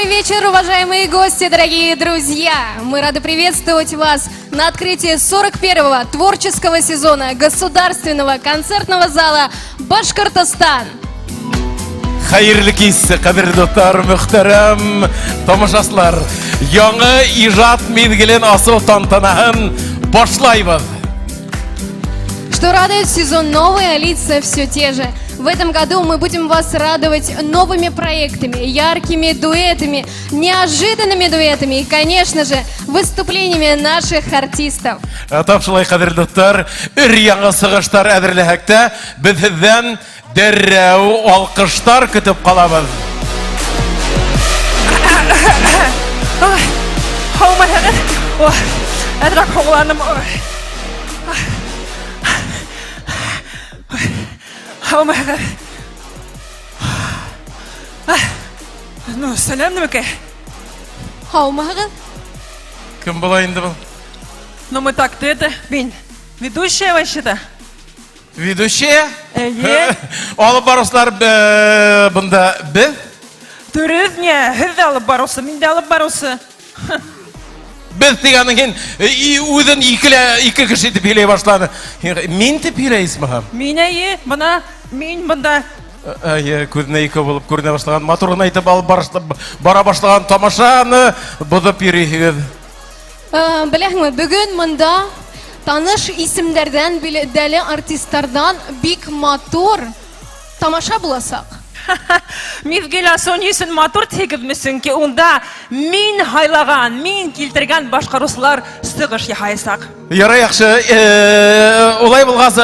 Добрый вечер, уважаемые гости, дорогие друзья! Мы рады приветствовать вас на открытии 41-го творческого сезона Государственного концертного зала «Башкортостан». Хәерле кис, кадерле дуслар, мөхтәрәм тамашачылар. Яңа ижат мизгелен асыу тантанаһын башлайбыз. Что радует, сезон новый, а лица все те же. В этом году мы будем вас радовать новыми проектами, яркими дуэтами, неожиданными дуэтами и, конечно же, выступлениями наших артистов. Тап шулай, кадерле дуслар, өр яңа сыгыштар әҙерләһәк тә, беҙ һеҙҙән дәррәү алҡыштар көтөп ҡалабыҙ. Һаумыһығыҙ. Ой, әҙерәк һыуланым. Һаумыһығыҙ. Ну, сәләм нәмәкәй. Һаумыһығыҙ. Кем була инде был? Ну, мы так-то это, мин ведущая вообще-то. Ведущая? Әйе. Алып барыусылар бында беҙ. Дөрөҫ ни, һеҙ ҙә алып барыусы, мин дә алып барыусы. Беҙ тигәнең һин үҙен икелә ике кеше итеп һөйләй башланы. Мин тип һөйләй исмаһам. Мин әйе, бына мин бында. Әйе, күҙенә ике булып күренә башлаган, матур гына итеп алып бара башлаган тамашаны боҙоп йөрөйһөгөҙ. Беләһеңме, бөгөн монда таныш исемдәрҙән, билдәле артисттарҙан бик матур тамаша буласаҡ. Миҙгел асыу ни өсөн матур тиһегеҙме? Сөнки унда мин һайлаған, мин килтергән башҡарыусылар сығыш яһаясаҡ. Ярай, яҡшы. Улай булғас,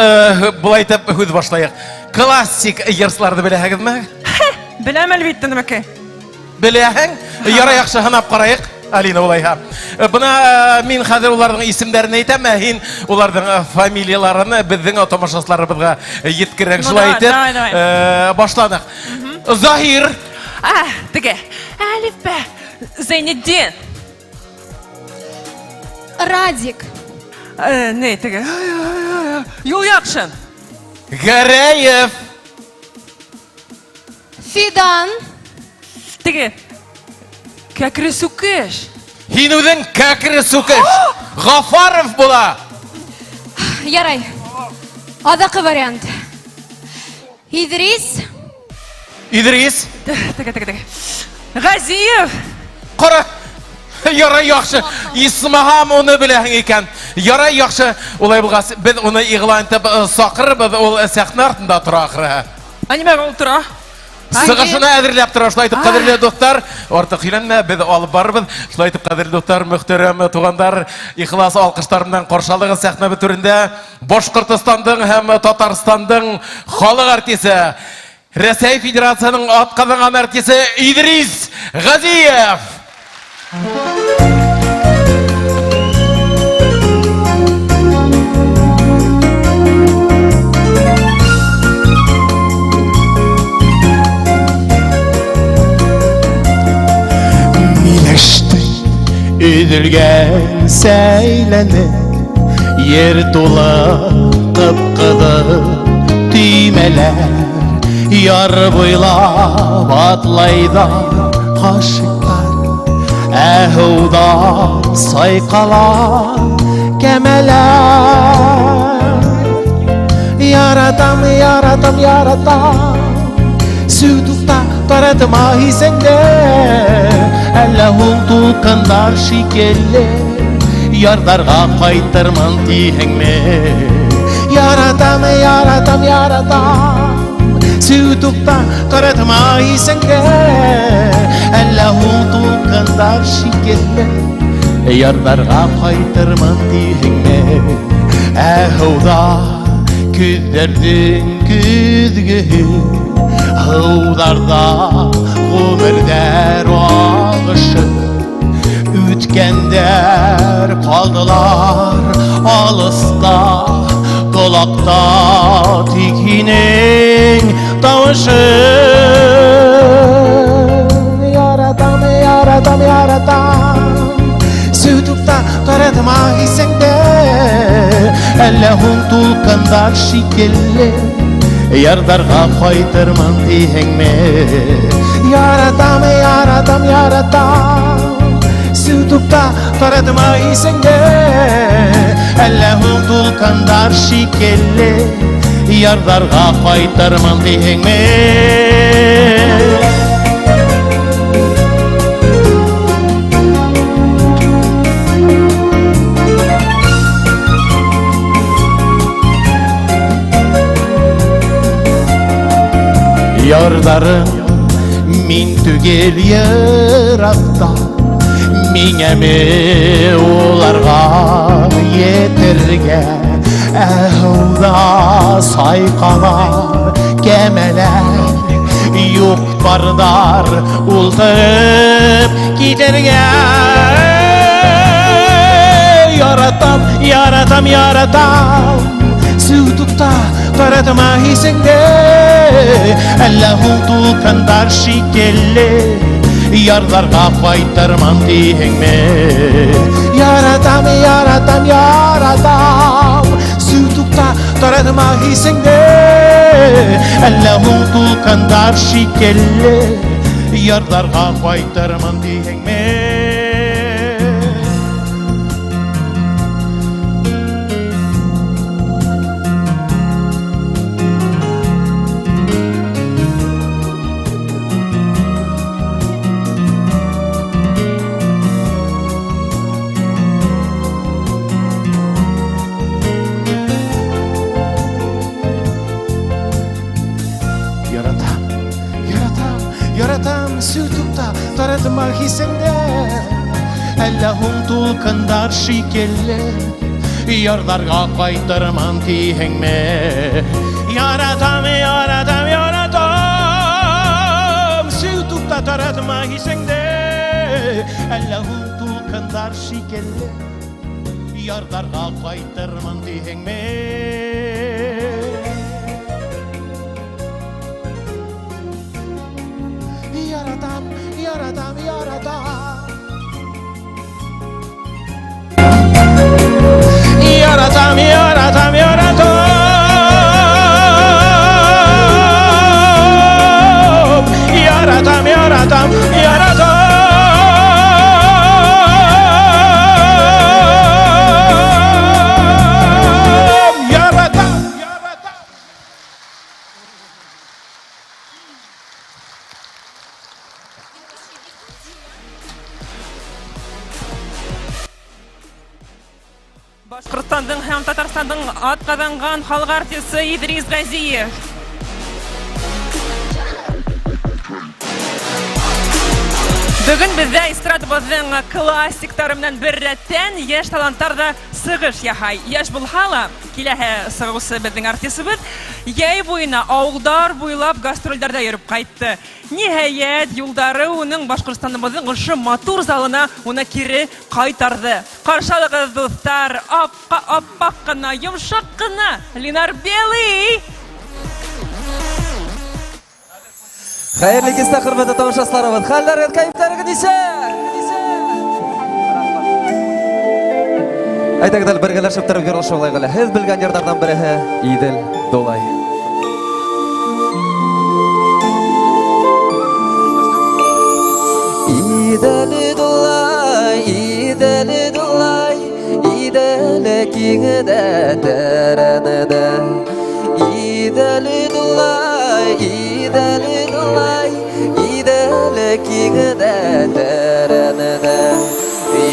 былай итеп һүҙ башлайыҡ. Классик йырсыларҙы беләһегеҙме? Беләм, әлбиттә, нәмәкәй. Беләһең? Ярай, яҡшы, һынап ҡарайыҡ. Алина, улайһа. Бына мин хәҙер уларҙың исемдәрен әйтәм, ә һин уларҙың фамилияларын беҙҙең тамашасыларыбыҙға еткерәң. Ну, Шулай давай, итеп, давай, давай. Башланыҡ. Заһир. А, теге. Әлифбә. Зәйнетдин. Радик. Не, теге. Юлъяҡшин. Гәрәев. Фидан. Теге. Кәкре сүкеш. Һин үҙең кәкре сүкеш. Ғафаров була. Ярай. Аҙаҡҡы вариант. Идрис. Идрис. Теге, теге, теге. Ғәзиев. Ҡара. Ярай, яҡшы. Исмаһам уны беләһең икән. Ярай, яҡшы. Улай булғас, беҙ уны иғлан итеп саҡырырбыҙ, ул сәхнә артында тора ахырыһы. Ә нимәгә ул тора? Сығышына әҙерләп тора. Шулай итеп, ҡәҙерле дуҫтар, артыҡ һөйләнмә, беҙ алып барырбыҙ. Шулай итеп, ҡәҙерле дуҫтар, мөхтәрәм туғандар, ихлас алҡыштар менән ҡаршы алығыҙ сәхнә түрендә Башҡортостандың һәм Татарстандың халыҡ артисы, Рәсәй Федерацияһының атҡаҙанған артисы Идрис Ғәзиев. Миләштең өҙөлгән сәйләне, ер тулы ҡып-ҡыҙыл төймәләр, яр буйлап атлайҙар ғашиҡтар, ә һыуҙа сайҡала кәмәләр. Яратам, яратам, яратам, Сү туҡта, таратма һисеңде, әллә һуң тулҡындар шикелле ярҙарға ҡайтырмын тиһеңме? Яратам, яратам, яратам, Сү туҡта, таратма һисеңде, әллә һуң тулҡындар шикелле ярҙарға ҡайтырмын тиһеңме? Ә һыуҙа көҙҙәрҙең көҙгөһө, һыуҙарҙа ғүмерҙәр ағышы, үткәндәр ҡалдылар алыҫта, ҡолаҡта тик һинең тауышың. Яратам, яратам, яратам, Сү туҡта, таратма һисеңде, әллә һуң тулҡындар шикелле Ярҙарға ҡайтырмын тиһеңме? Яратам, яратам, яратам. Сүтүктә таратма исеңде. Әллә һуң тулҡындар шикелле ярҙарға ҡайтырмын тиһеңме? Ярҙарым мин түгел йыраҡта, миңәме уларға етергә? Ә һыуҙа сайҡалар кәмәләр, юҡ барҙар ултырып китергә. Яратам, яратам, яратам. Сүтүктә таратма исеңде. Әллә һуң тулҡындар шикелле ярҙарға ҡайтырмын тиһеңме? Яратам, яратам, яратам. Сүтүктә таратма исеңде. Әллә һуң тулҡындар шикелле ярҙарға ҡайтырмын тиһеңме? Яратам, яратам, яратам. Сүтүктә таратма хисеңде. Әллә һуң тулҡындар шикелле ярҙарға ҡайтырмын тиһеңме? Яратам, яратам, яратам. Сүтүктә таратма хисеңде. Әллә һуң тулҡындар шикелле ярҙарға ҡайтырмын тиһеңме? Яратам, яратам, яратам. Яратам, яратам, яратам. Яратам, яратам, яратам. Яратам, яратам. Башҡортостандың һәм Татарстандың атҡаҙанған халыҡ артисы Идрис Ғәзиев. Бөгөн беҙҙә эстрадабыҙҙың классиктары менән бер рәттән йәш таланттар ҙа сығыш яһай. Йәш булһа ла, киләһе сығыусы беҙҙең артисыбыҙ йәй буйына ауылдар буйлап гастролдәрҙә йөрөп ҡайтты. Ниһайәт, юлдары уның Башҡортостаныбыҙҙың ошо матур залына уны кире ҡайтарҙы. Ҡаршы алығыҙ, дуҫтар, аппаҡ ҡына, йомшаҡ ҡына Линар Белый. Хәйерле кистә, хөрмәтле тамашасыларыбыҙ. Хәлләрегеҙ, кәйефтәрегеҙ нисек? Әйҙәгеҙ әле бергәләшеп тороп йырлашып алайыҡ әле. Һеҙ белгән йырҙарҙан береһе Иҙел Дулай. Иҙел Дулай, Иҙел Дулай, Иҙел киңдә тәрәнәдә. Иҙел Дулай, Иҙел Дулай, Иҙел киңдә тәрәнәдә.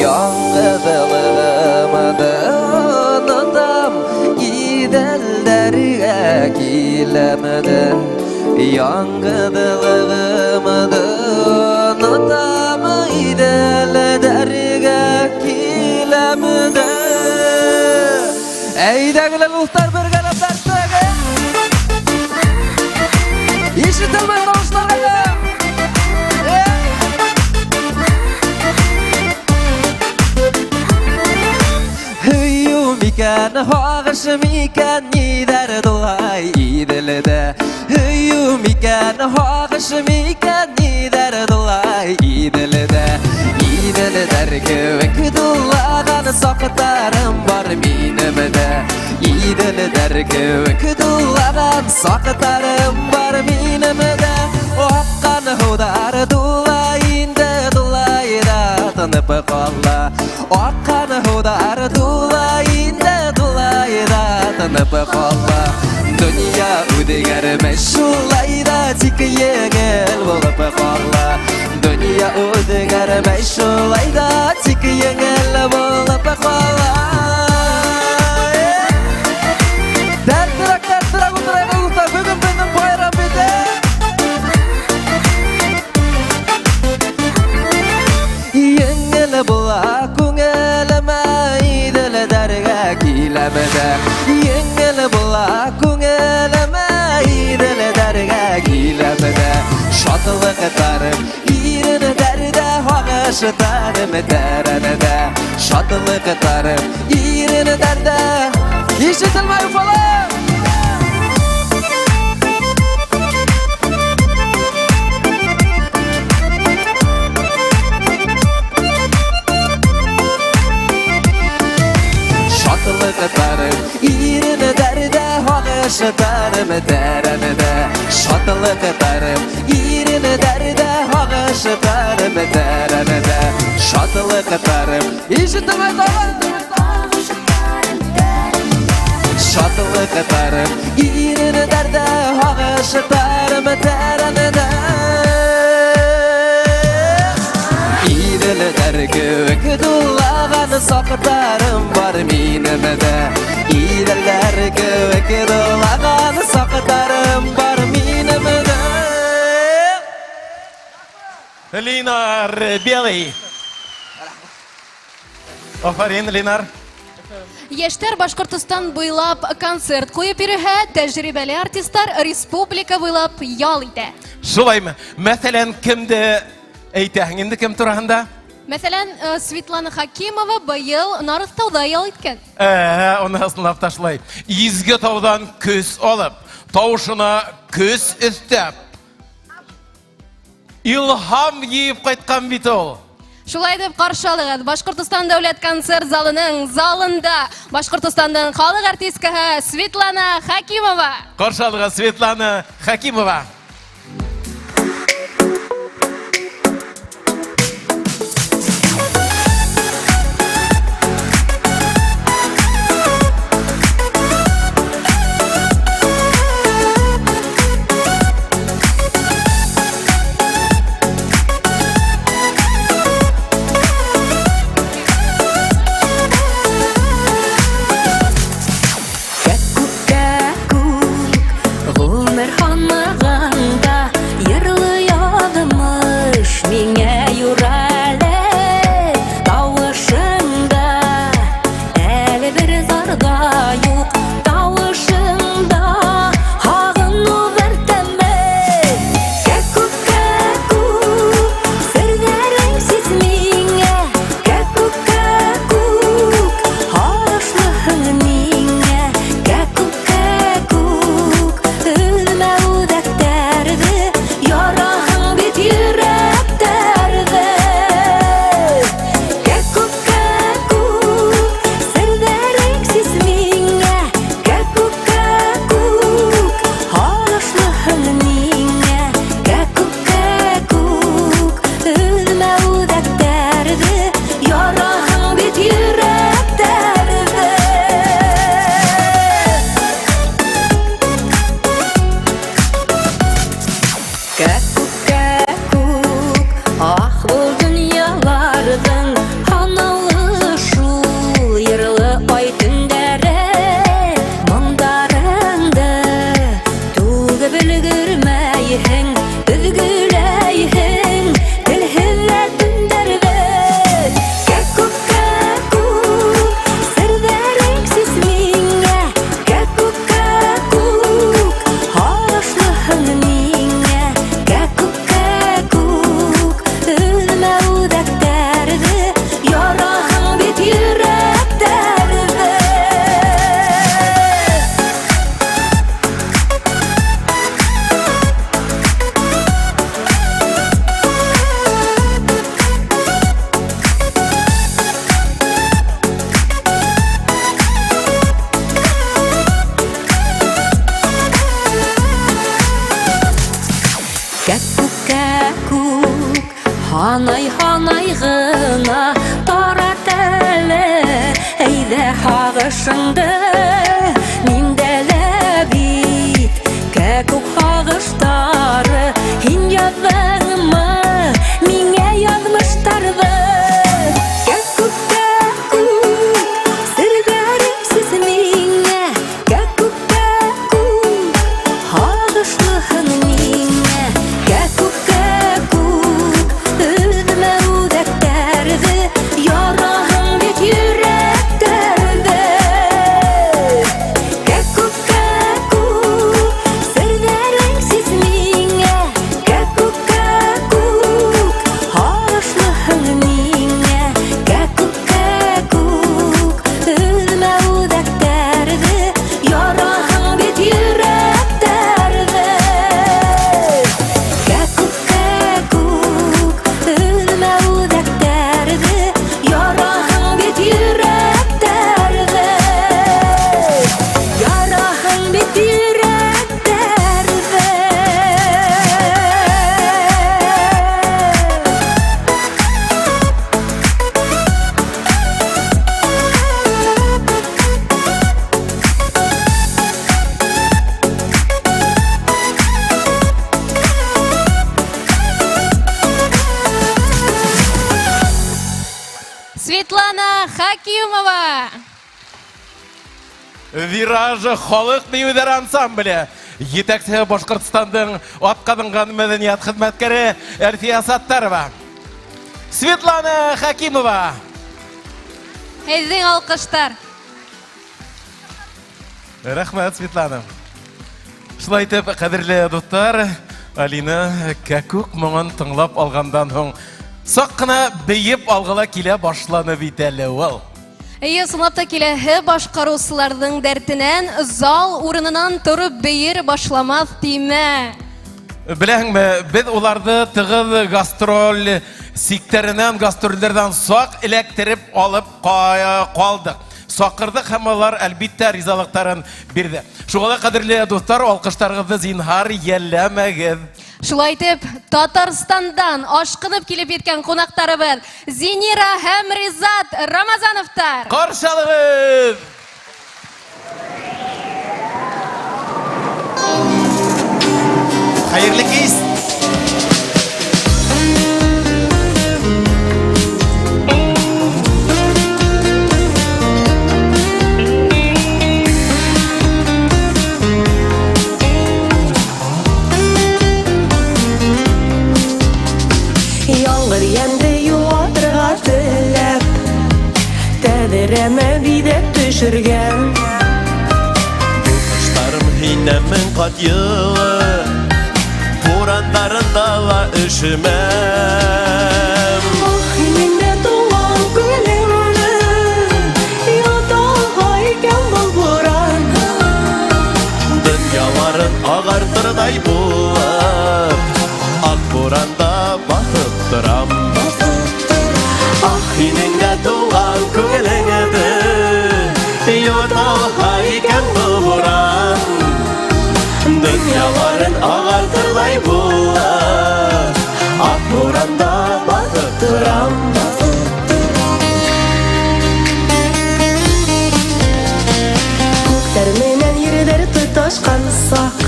Яңғыҙлығымды онотам, Иҙелдәргә киләм дә. Яңғыҙлығымды онотам, Иҙелдәргә киләм дә. Әйҙәгеҙ, дуҫтар, бергәләп тартығыҙ. Ишетелмәй тауыштар ҡайҙа? Һөйөү микән, һағыш микән, ниҙәр дулай Иҙелдә? Һөйөү микән, һағыш микән, ниҙәр дулай Иҙелдә? Иҙелдәр кеүек дулаған саҡтарым бар минем дә. Иделдәр кеүек тулаған саҡтарым бар минем дә. Аҡҡан һыуҙар тулай инде, тулай ҙа тынып ҡала. Аҡҡан һыуҙар тулай инде, тулай ҙа тынып ҡала. Донъя үҙгәрмәй шулай ҙа, тик еңел булып ҡала. Донъя үҙгәрмәй шулай ҙа, тик еңел булып ҡала. Дәртлерәк, дәртлерәк ултырайыҡ, дуҫтар. Бөгөн беҙҙең байрам бит. Еңел була күңелемә, Иҙелдәргә киләм дә. Еңел була күңелемә, Иҙелдәргә киләм дә. Шатлыҡтарым ирендәрҙә, һағыштарым тәрәндә. Шатлыҡтарым ирендәрҙә. Ишетелмәй Уфалар! Шатлыҡтарым ирендәрҙә, һағыштарым тәрәндә. Шатлыҡтарым ирендәрҙә, һағыштарым тәрәндә. Шатлыҡтарым ишетелмәй тағы. Шатлыҡтарым ирендәрҙә, һағыштарым тәрәндә. Иҙелдәр кеүек тулаған саҡтарым бар минем дә. Иҙелдәр кеүек тулаған саҡтарым бар минем дә. Линар Белый. Афарин, Линар. Йәштәр Башҡортостан буйлап концерт ҡуйып йөрөһә, тәжрибәле артистар республика буйлап ял итә. Шулаймы? Мәҫәлән, кемде әйтәһең инде, кем тураһында? Мәҫәлән, Светлана Хакимова быйыл Нарыҫтауҙа ял иткән. Уны ысынлап та шулай. Изге тауҙан көс алып, тауышына көс өҫтәп, илһам йыйып ҡайтҡан бит ул. Шулай итеп ҡаршы алығыҙ Башҡортостан дәүләт концерт залының залында Башҡортостандың халыҡ артисткаһы Светлана Хакимова. Ҡаршы алығыҙ Светлана Хакимова. Ғүмер һанағанда йырлы яҙмыш миңә юрәле, тауышыңда әле бер зарҙа юҡ, тауышыңда һағыныу бер тәме. Кәкүк, кәкүк, серҙәрең сис миңә, кәкүк, кәкүк, һағышлыһың миңә, кәкүк, кәкүк, өҙмә үҙәктәрҙе, яраһың бит йөрәктәрҙе. Кәкүк, кәкүк, серҙәрең сис миңә, Һанай-һанай ғына тарат әле, әйҙә һағышыңды. Миндә лә бит кәкүк һағыштары, һин яҙҙыңмы миңә яҙмыштарҙы? Кәкүк, кәкүк, серҙәрең сис миңә, кәкүк, кәкүк, һағышлыһың миңә. Кәкүк, кәкүк, өҙмә үҙәктәрҙе, яраһың бит йөрәктәрҙе. Кәкүк, кәкүк, серҙәрең сис миңә, кәкүк, кәкүк, һағышлыһың миңә. Кәкүк, кәкүк, өҙмә үҙәктәрҙе, яраһың бит йөрәктәрҙе. Кәкүк, кәкүк, өҙмә үҙәктәрҙе, яраһың бит йөрәктәрҙе. Яраһың бит йөрәктәрҙе. Светлана Хакимова. Вираж халыҡ бейеүҙәре ансамбле. Етәксеһе Башҡортостандың атҡаҙанған мәҙәниәт хеҙмәткәре Әлфиә Саттарова. Светлана Хакимова. Һеҙҙең алҡыштар. Рәхмәт, Светлана. Шулай итеп, ҡәҙерле дуҫтар, Алина кәкүк моңон тыңлап алғандан һуң саҡ ҡына бейеп алғы ла килә башланы бит әле ул. Эйе, ысынлап та киләһе башҡарыусыларҙың дәртенән зал урынынан тороп бейер башламаҫ тимә. Беләһеңме, беҙ уларҙы тығыҙ гастроль сиктәренән, гастролдәрҙән саҡ эләктереп алып ҡалдыҡ. Саҡырҙыҡ һәм улар әлбиттә ризалыҡтарын бирҙе. Шуға ла, ҡәҙерле дуҫтар, алҡыштарығыҙҙы зинһар йәлләмәгеҙ. Шулай итеп, Татарстандан ашҡынып килеп еткән ҡунаҡтарыбыҙ Зинира һәм Ризат Рамазановтар. Ҡаршы алығыҙ! Хәйерле кис! Яңғыр йәнде юатырға теләп, тәҙрәмә биҙәк төшөргән. Ҡоштарым һинән мең ҡат йылы, бурандарында ла өшөмәм. Ах, һинең дә тыуған күңелеңде йота икән был буран. Донъяларын ағартырҙай булып, аҡ буранда баҫып торам. Ах, һинең дә тыуған күңелеңде йота икән был буран. Донъяларын ағартырҙай булып, аҡ буранда баҫып торам. Күктәр менән ерҙәр тоташҡан саҡ,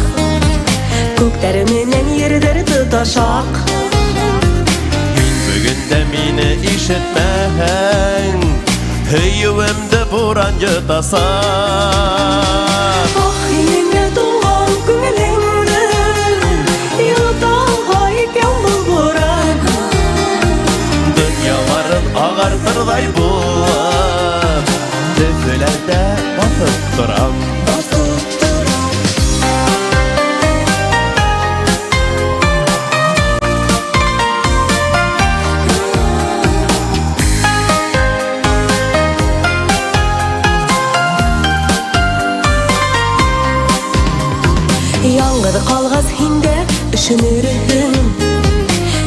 күктәр менән ерҙәр тоташаҡ. Һин бөгөн дә мине ишетмәһәң, һөйөүемде буран йотасаҡ. Ах, һинең дә тыуған күңелеңде йота икән был буран. Донъяларын ағартырҙай булып, төҫөләрҙә баҫып торам. Яңғыҙ ҡалғас һин дә өшөнөрһөң,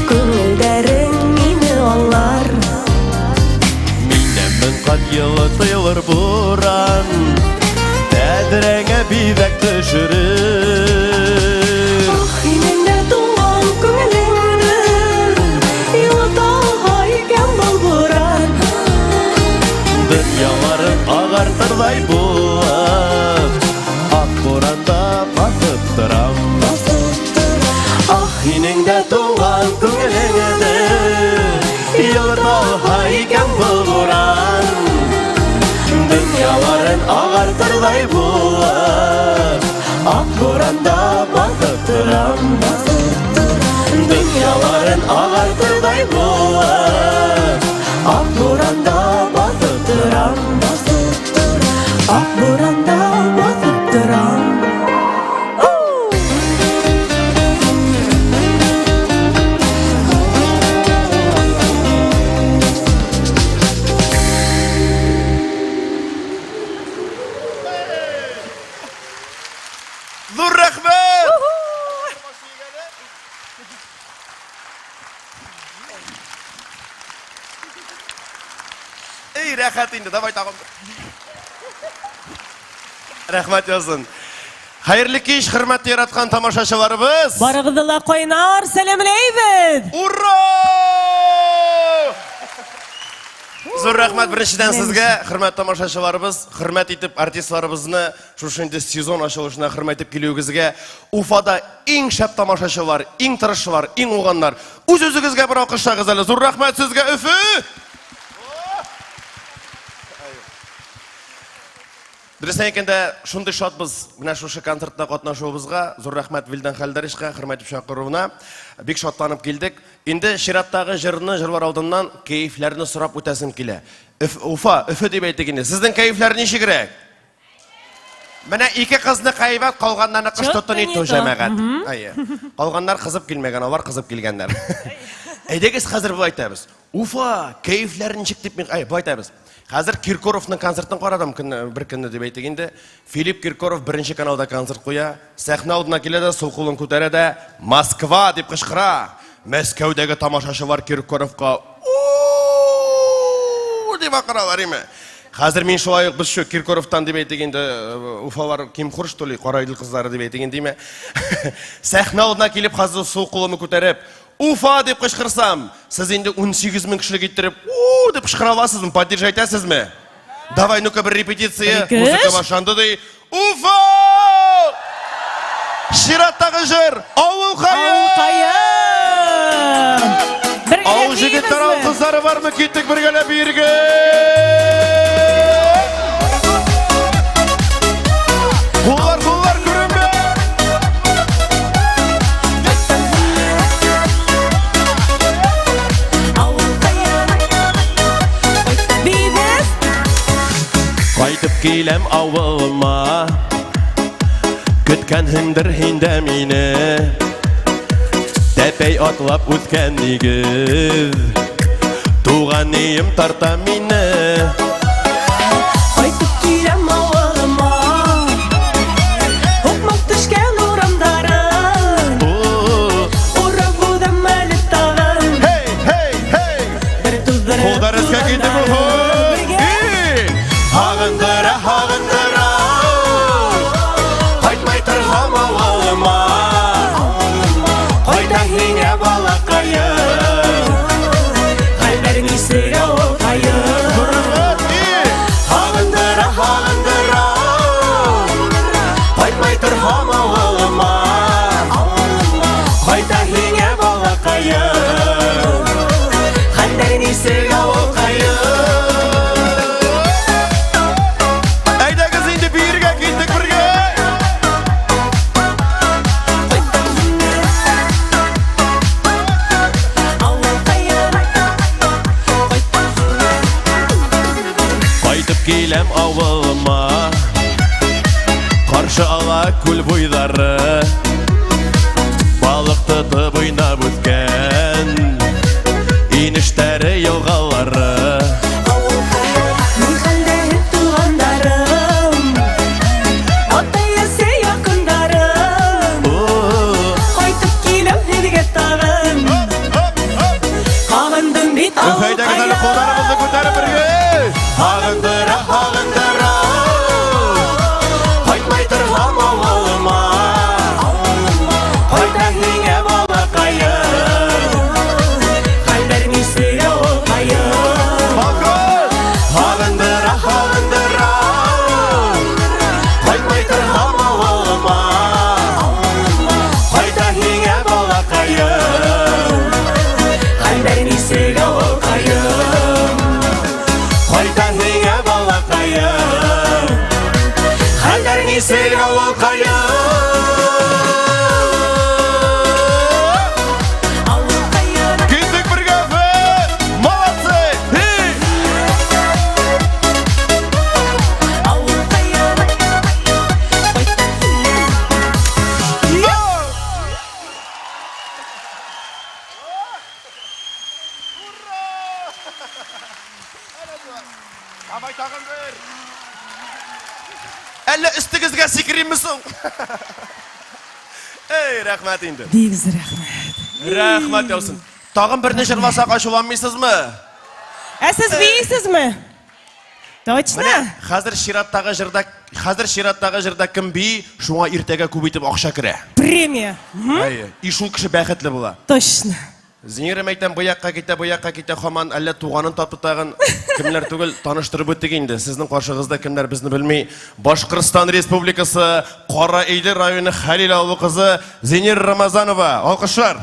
күңелдәрең мине аңлар. Минән мең ҡат йылы тойолор буран, тәҙрәңә биҙәк төшөрөр. Ах, һинең дә тыуған күңелеңде йылыта Һинең дә туған күңелеңде йылыта алһа икән был буран. Донъяларын ағартырҙай булып, аҡ буранда баҫып торам. Донъяларын ағартырҙай булып, аҡ буранда баҫып торам. Аҡ буранда баҫып торам. Ҙур рәхмәт! Эй, рәхәт инде, давай тағын. Рәхмәт яуһын. Хәйерле кис, хөрмәтле яратҡан тамашасыларыбыҙ. Барығыҙҙы ла ҡайнар сәләмләйбеҙ. Ура! Ҙур рәхмәт беренсенән һеҙгә, хөрмәтле тамашасыларыбыҙ, хөрмәт итеп артистларыбыҙны шушы инде сезон асылышына хөрмәт итеп килеүегеҙгә. Уфада иң шәп тамашасылар, иң тырышлар, иң уңғандар. Үҙ-үҙегеҙгә бер алҡышлағыҙ әле. Ҙур рәхмәт һеҙгә, Өфө! Дөрөҫөн әйткәндә, шундай шатбыҙ менә шушы концертта ҡатнашыуыбыҙға. Ҙур рәхмәт Вилдан Хәлдәришҡа хөрмәт итеп саҡырыуына. Бик шатланып килдек. Инде сираттағы йырны йырлар алдыннан кәйефләрне сорап үтәсем килә. Уфа, Өфө дип әйтик инде. Һеҙҙең кәйефләр нисегерәк? Менә ике ҡыҙҙы ҡәйбәт, ҡалғандарны ҡыш Чё-то тотон не итү то. җәмәғәт. Әйе. Ҡалғандар ҡыҙып килмәгән, алар ҡыҙып килгәндәр. Әйҙәгеҙ хәҙер былай әйтәбеҙ. Уфа, кәйефләр нисек дип мин, әй, былай әйтәбеҙ. Хәҙер Киркоровның концертын ҡарадым бер көнне дип әйтик инде. Филипп Киркоров беренсе каналда концерт ҡуя. Сәхнә алдына килә дә, сул ҡулын күтәрә дә, Москва дип ҡысҡыра. Мәскәүҙәге тамашасылар Киркоровҡа у дип аҡыралар име. Хәҙер мин шулай уҡ беҙ шу Киркоровтан дип әйтик инде, Уфалар ким-хур что ли, Ҡара Иҙел ҡыҙҙары дип әйтик инде, име. Сәхнә алдына килеп хәҙер сул ҡулымны күтәреп, Уфа дип ҡысҡырһам, һеҙ инде 18 мең кешелек иттереп, у дип ҡысҡыра алаһығыҙмы, поддержать итәһегеҙме? Давай, ну-ка, бер репетиция. Бер, ике, Музыка өс. башланды ди. Уфа! Сираттағы йыр, Ауылҡайым! Ауылҡайым! Бергә Ауыл егеттәре, ауыл бейейбеҙме? ҡыҙҙары бармы? Киттек бергәләп бейергә! Ҡулдар, ҡулдар күренмәй! Ауылҡайым! Бейейбеҙ! Ҡайтып киләм ауылыма, көткәнһеңдер һин дә мине. Тәпәй атлап үҫкән нигеҙ, тыуған өйөм тарта мине. Ҡайтып киләм ауылыма, һуҡмаҡ төшкән урамдарын, урап уҙам әле тағын. Һей, һей, һей! Бер туҙҙырып Ҡулдар өҫкә китеп туғандарым уф! бергә. Һағындыра, һағындыра, ҡайтмай торһам ауылыма. Ҡайта һиңә балаҡайым, Хәлдәр нисек ауылҡайым? Һағындыра, һағындыра, ҡайтмай торһам ауылыма. Ҡайта һиңә балаҡайым, Хәлдәр нисек ауылҡайым. Әйҙәгеҙ инде бейергә киттек бергә. Ауылҡайым! Ҡайтып киләм ауылыма, ҡаршы ала күл буйҙары. Балыҡ тотоп уйнап үҫкән инештәре, йылғалары. Ни хәлдә туғандарым, атай-әсәй яҡындарым, ҡайтып киләм һеҙгә тағын. Һағындым бит Әйҙәгеҙ әле ҡулдарыбыҙҙы күтәреп бергә. Һағындыра, һағындыра, ҡайтмай торһам ауылыма. ничек авылкаем. Киттек бергә, Өфе! Молодцы! Һей! Давай тагын бер. Әллә өстегезгә сикеримме соң? Эй, рәхмәт инде. Бик зур рәхмәт. Рәхмәт яусын. Тагын берне җырласак ачуланмыйсызмы? Ә сез биисезме? Точно? Менә хәзер чираттагы җырда, хәзер чираттагы җырда кем бии, шуңа иртәгә күп итеп акча керә. Премия. Әйе. И шул кеше бәхетле була. Точно. Зинирем әйтәм, бу якка китә, бу якка китә, хаман әллә туганын тапты тагын. Кемнәр түгел, таныштырып үттек инде. Сезнең каршыгызда кемнәр безне белми. Башкортстан Республикасы Кара Өйле районы Хәлил авылы кызы Зинир Рамазанова. Алкышлар.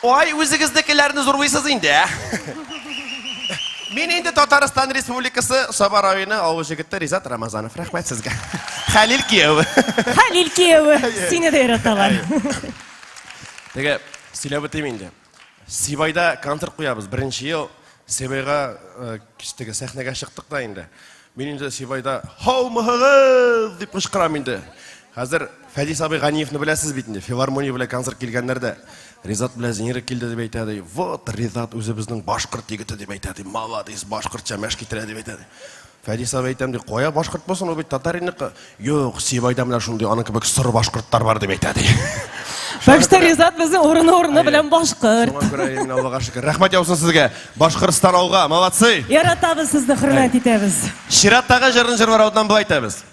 Ой, үзегезнекеләрне зурлыйсыз инде. ә? Мин инде Татарстан Республикасы Саба районы авыл җегете Ризат Рамазанов. Рәхмәт сезгә. Хәлил кияве. Хәлил кияве, сине дә яраталар. Теге сөйләп үтим инде. Сибайда концерт куябыз. Беренче ел Сибайга теге сәхнәгә чыктык та инде. Мин инде Сибайда «Һаумыһыгыз!» дип кычкырам инде. Хәзер Фәдис абый Ганиевны беләсез бит инде. Филармония белән концерт килгәннәрдә Ризат белән Зинира килде дип әйтә ди. Вот Ризат үзебезнең башкорт егете дип әйтә ди. Молодец, башкортча мәш китерә дип әйтә ди. Фәдис абый әйтәм ди, кая башкорт булсын, ул бит татаринныкы. Юк, Сибайда менә шундый аның кебек соры башкортлар бар дип әйтә ди. Так что Ризат безнең урыны-урыны белән башкорт. Шуңа күрә инде Аллага шөкер. Рәхмәт яусын сезгә. Башкортстан алга, молодцы. Яратабыз сезне, хөрмәт итәбез. Чираттагы җырны җырлар алдыннан болай әйтәбез.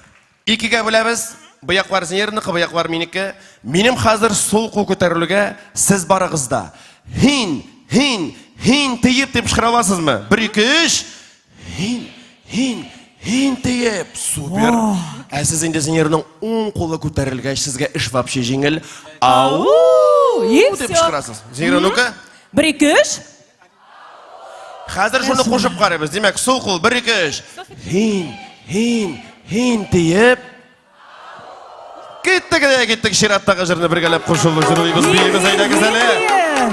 Икегә бүләбез. Бу яклар Зинирныкы, бу яклар минеке. Минем хәзер сул кул күтәрелүгә сез барыгыз да. Һин, һин, һин тиеп дип кычкыра аласызмы? Бер, ике, өч. Һин, һин, һин тиеп. Супер. Ә сез инде Зинирның уң кулы күтәрелгәч, сезгә эш вообще җиңел. Ау! И дип всё. кычкырасыз. Зинира, ну-ка. Бер, ике, өч. Хәзер шуны кушып карыйбыз. Димәк, сул кул, бер, ике, өч. Һин, һин, һин диеп. Киттек дә киттек чираттагы җырны бергәләп кушылып җырлыйбыз, биибез, әйдәгез әле.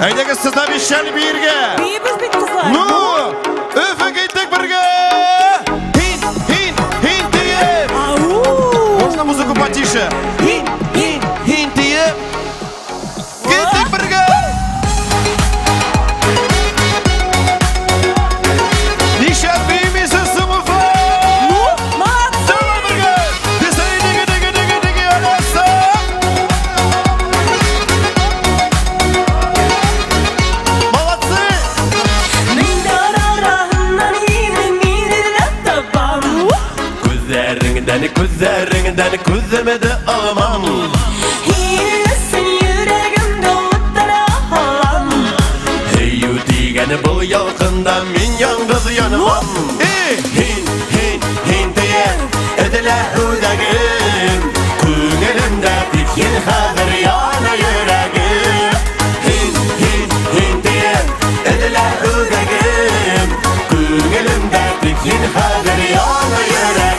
Әйдәгез, сез обещали биергә. Биибез бит, кызлар. Ну, Өфе киттек бергә. Һин, һин, һин диеп. Ау! Можно музыку потише? Һин, һин, һин диеп. Киттек бергә. Нишләп биемисез соң, Уфа? Ну, молодцы! Давай бергә! Десәй, диге, диге, диге, диге, аласа! Молодцы! Мин дә араларыннан һине мин эзләп табам. Күзләреңдән, күзләреңдән күземне дә алмам. Һинсең йөрәгемдә утыра алам. Һөю дигән был ялкында мин яңгыз янмам. Эй, һин, һин, һин дигән эҙлә үҙәгем. Күңелемдә тик һин хәҙер яна йөрәгем. Һин, һин, һин дигән эҙлә үҙәгем. Күңелемдә тик һин хәҙер яна йөрәгем.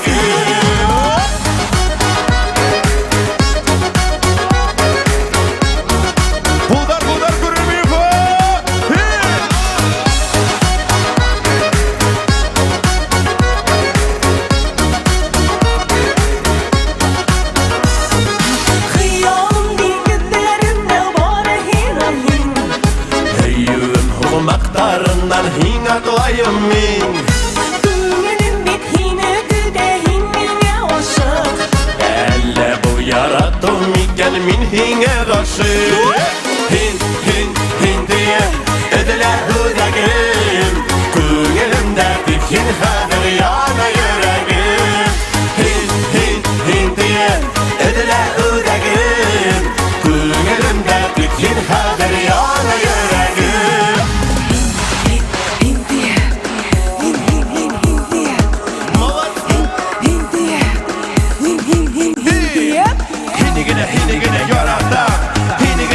Кулдар, кулдар күренмәй Һей! Хыялым диңгеҙҙәрендә бары һин, һин. Һөйөүем һуҡмаҡтарынан һиңә атлайым мин. Күңелем бит һине көтә, һин миңә ашыҡ. Әллә был яратыу микән мин һиңә ғашиҡ. Һин, һин, һин тиеп эҙлә үҙәгем. Күңелемдә тик һин хәҙер яна йөрәгем. Һин, һин, һин тиеп эҙлә үҙәгем. Күңелемдә тик һин хәҙер яна йөрәгем. Һин тиеп, һин, һин, һин, һин тиеп. Молодцы! Һин тиеп, һин, һин, һин, һин тиеп. Һине генә, һине генә яратам. Һине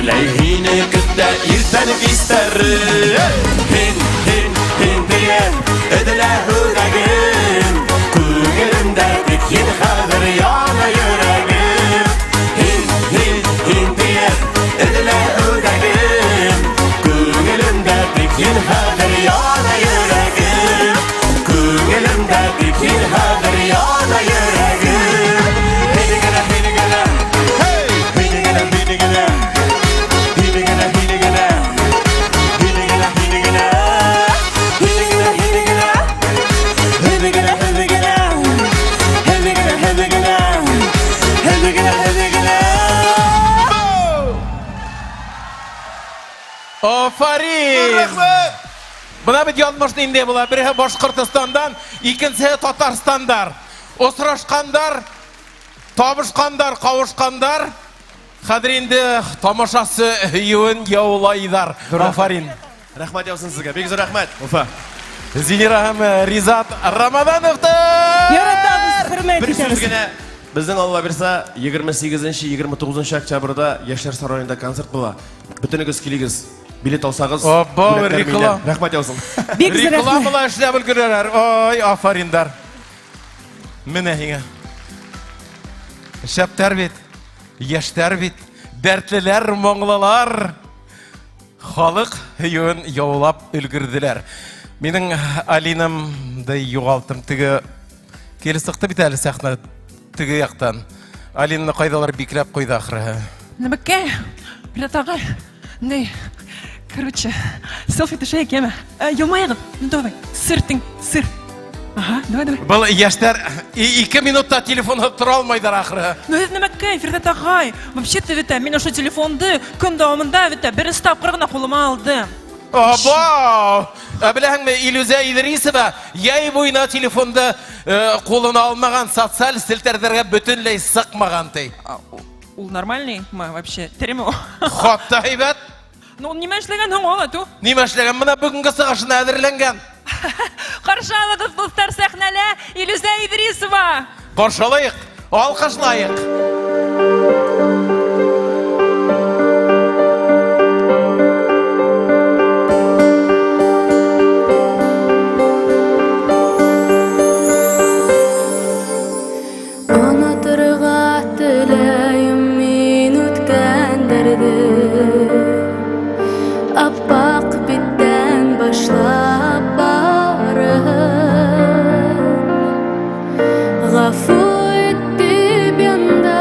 Бөтөнләй һине көтә иртән кистәрен. Һин, һин, һин тиеп өҙөлә һүрәгем. Күңелемдә тик һин хәҙер яна йөрәгем. Һин, һин, һин тиеп өҙөлә һүрәгем. Күңелемдә тик һин хәҙер яна йөрәгем. Күңелемдә тик һин хәҙер яна йөрәгем. Һине генә, һине генә, hey! Һине генә, һине генә. Һине генә, һине генә. Һине генә, һине генә. Һине генә, һине генә. Һине генә, һине генә. Һине генә, һине генә. Һине генә, һине генә. Афарин! Рәхмәт! Бына бит яҙмыш ниндәй була. Береһе Башҡортостандан, икенсеһе Татарстандар. Осрашҡандар, табышҡандар, ҡауышҡандар. Хәҙер инде тамашасы һөйөүен яулайҙар. Афарин. Рәхмәт яусын һеҙгә. Бик ҙур рәхмәт. Уфа. Зинира һәм Ризат Рамадановтар! Яратабыҙ, хөрмәт Бер сүз итәбеҙ. генә. Беҙҙең Алла бирһә 28-29 октябрҙа Йәштәр сарайында концерт була. Бөтөнөгөҙ килегеҙ. Билет алһағыҙ, Абау, бүләктәр реклам. миндән. Рәхмәт яусын. Бик ҙур рәхмәт. Рекламала эшләп өлгөрәләр. Ой, афариндар. Менә һиңә. Шәптәр бит, йәштәр бит, дәртлеләр, моңлолар. Халыҡ һөйөүен яулап өлгөрҙөләр. Минең Алинамды юғалттым. Теге килеп сыҡты бит әле сәхнә теге яҡтан. Алинаны ҡайҙалыр бикләп ҡуйҙы ахырыһы. Нәмәкәй, Ризат ағай, ни, короче, селфи төшәйек, йәме? Йылмайығыҙ, ну давай, сыр тиң, сыр. Ага, давай, давай. Был йәштәр 2 минутта телефонһыҙ тора алмайҙар ахырыһы. Ну это нәмәкәй, Фирҙәт ағай, вообще-то бит мин ошо телефонды көн дауамында бит беренсе тапҡыр ғына ҡулыма алдым. Абау! Ә беләһеңме, Илүзә Идрисова йәй буйына телефонды ҡулына алмаған, социаль селтәрҙәргә бөтөнләй сыҡмаған ти. А, ул нормальный мы вообще? Тереме ул? Хатта һәйбәт. Ну, ул нимә эшләгән һуң ул, ату? Нимә эшләгән? Бына бөгөнгө сығышына әҙерләнгән. Ҡаршы алығыҙ, дуҫтар, сәхнәлә Илүзә Идрисова. Ҡаршы алайыҡ, алҡышлайыҡ. Оноторға теләйем мин үткәндәрҙе. Аппаҡ биттән башлап барыһын. Ғәфү ит тип янда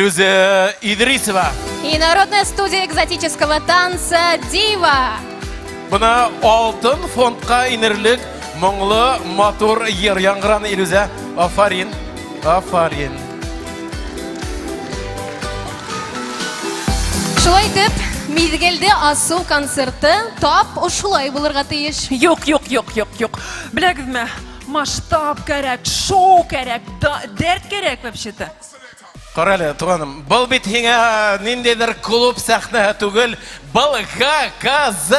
Илюзә Идрисова. И народная студия экзотического танца «Дива». Бына алтын фондҡа инерлек моңло матур йыр яңғыраны, Илюзә. Афарин, афарин. Шулай итеп, миҙгелде асыу концерты тап ошолай булырға тейеш. Юҡ, юҡ, юҡ, юҡ, юҡ. Беләгеҙме, масштаб кәрәк, шоу кәрәк, дәрт кәрәк вообще-то. Ҡара әле, туғаным, был бит һиңә ниндәйҙер клуб сәхнәһе түгел, был ГКЗ.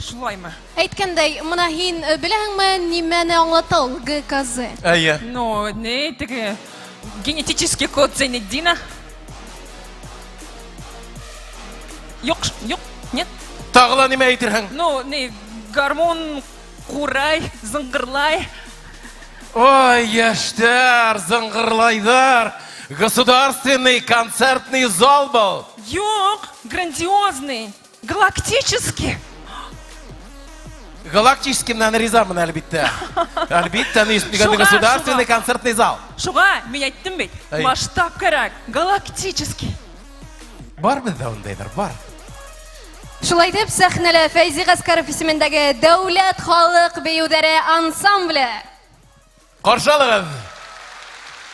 Шулаймы? Әйткәндәй, мына һин беләһеңме, нимәне аңлата ул ГКЗ? Әйе. Ну, не, теге генетический код Зайнетдина. Юҡ, юҡ, нет. Тағы ла нимә әйтерһең? Ну, не, гармун, ҡурай, зыңғырлай. Ой, йәштәр, зыңғырлайҙар. Государственный концертный зал был. Юҡ, грандиозный, галактический. Галактический менән ризамын, әлбиттә. Әлбиттә, ни өсөн дигәндә Шуға, государственный шуға. концертный зал. Шуға, мин әйттем бит, Әй. масштаб кәрәк, галактический. Бар беҙҙә ундайҙар, бар. Шулай итеп, сәхнәлә Фәйзи Ғәскәров исемендәге Дәүләт халыҡ бейеүҙәре ансамбле. Ҡаршы алығыҙ.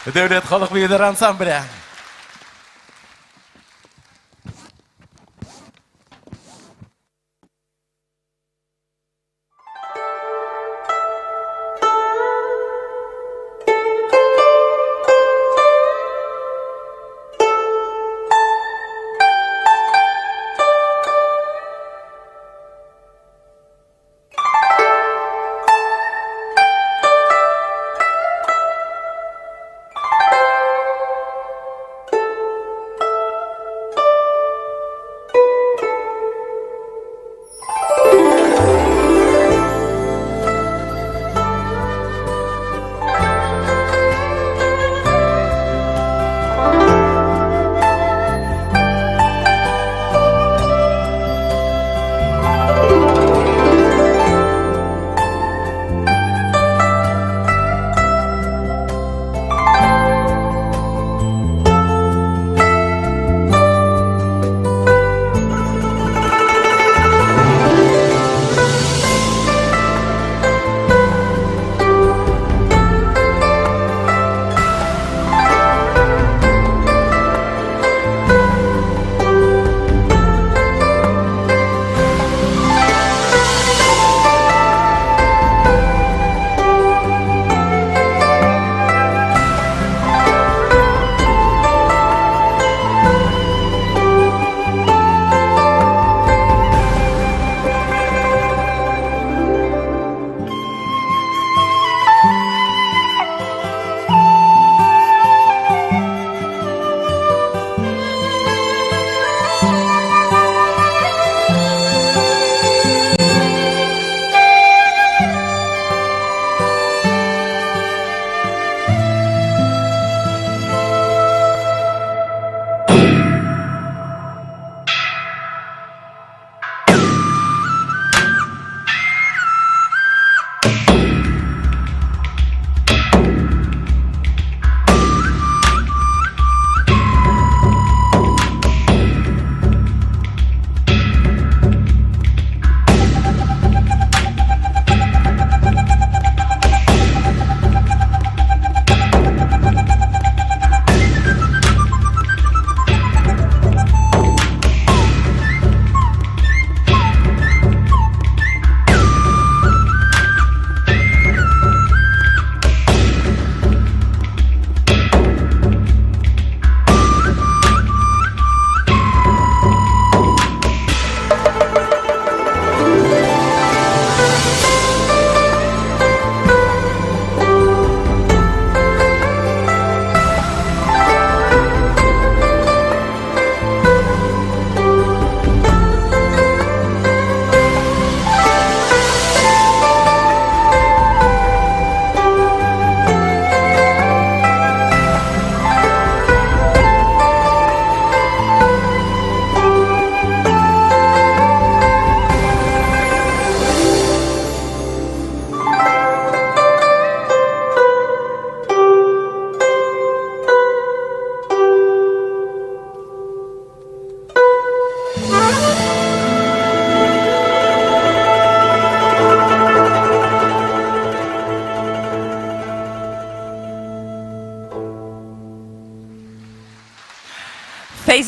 Дәүләт халыҡ бейеүҙәре ансамбле.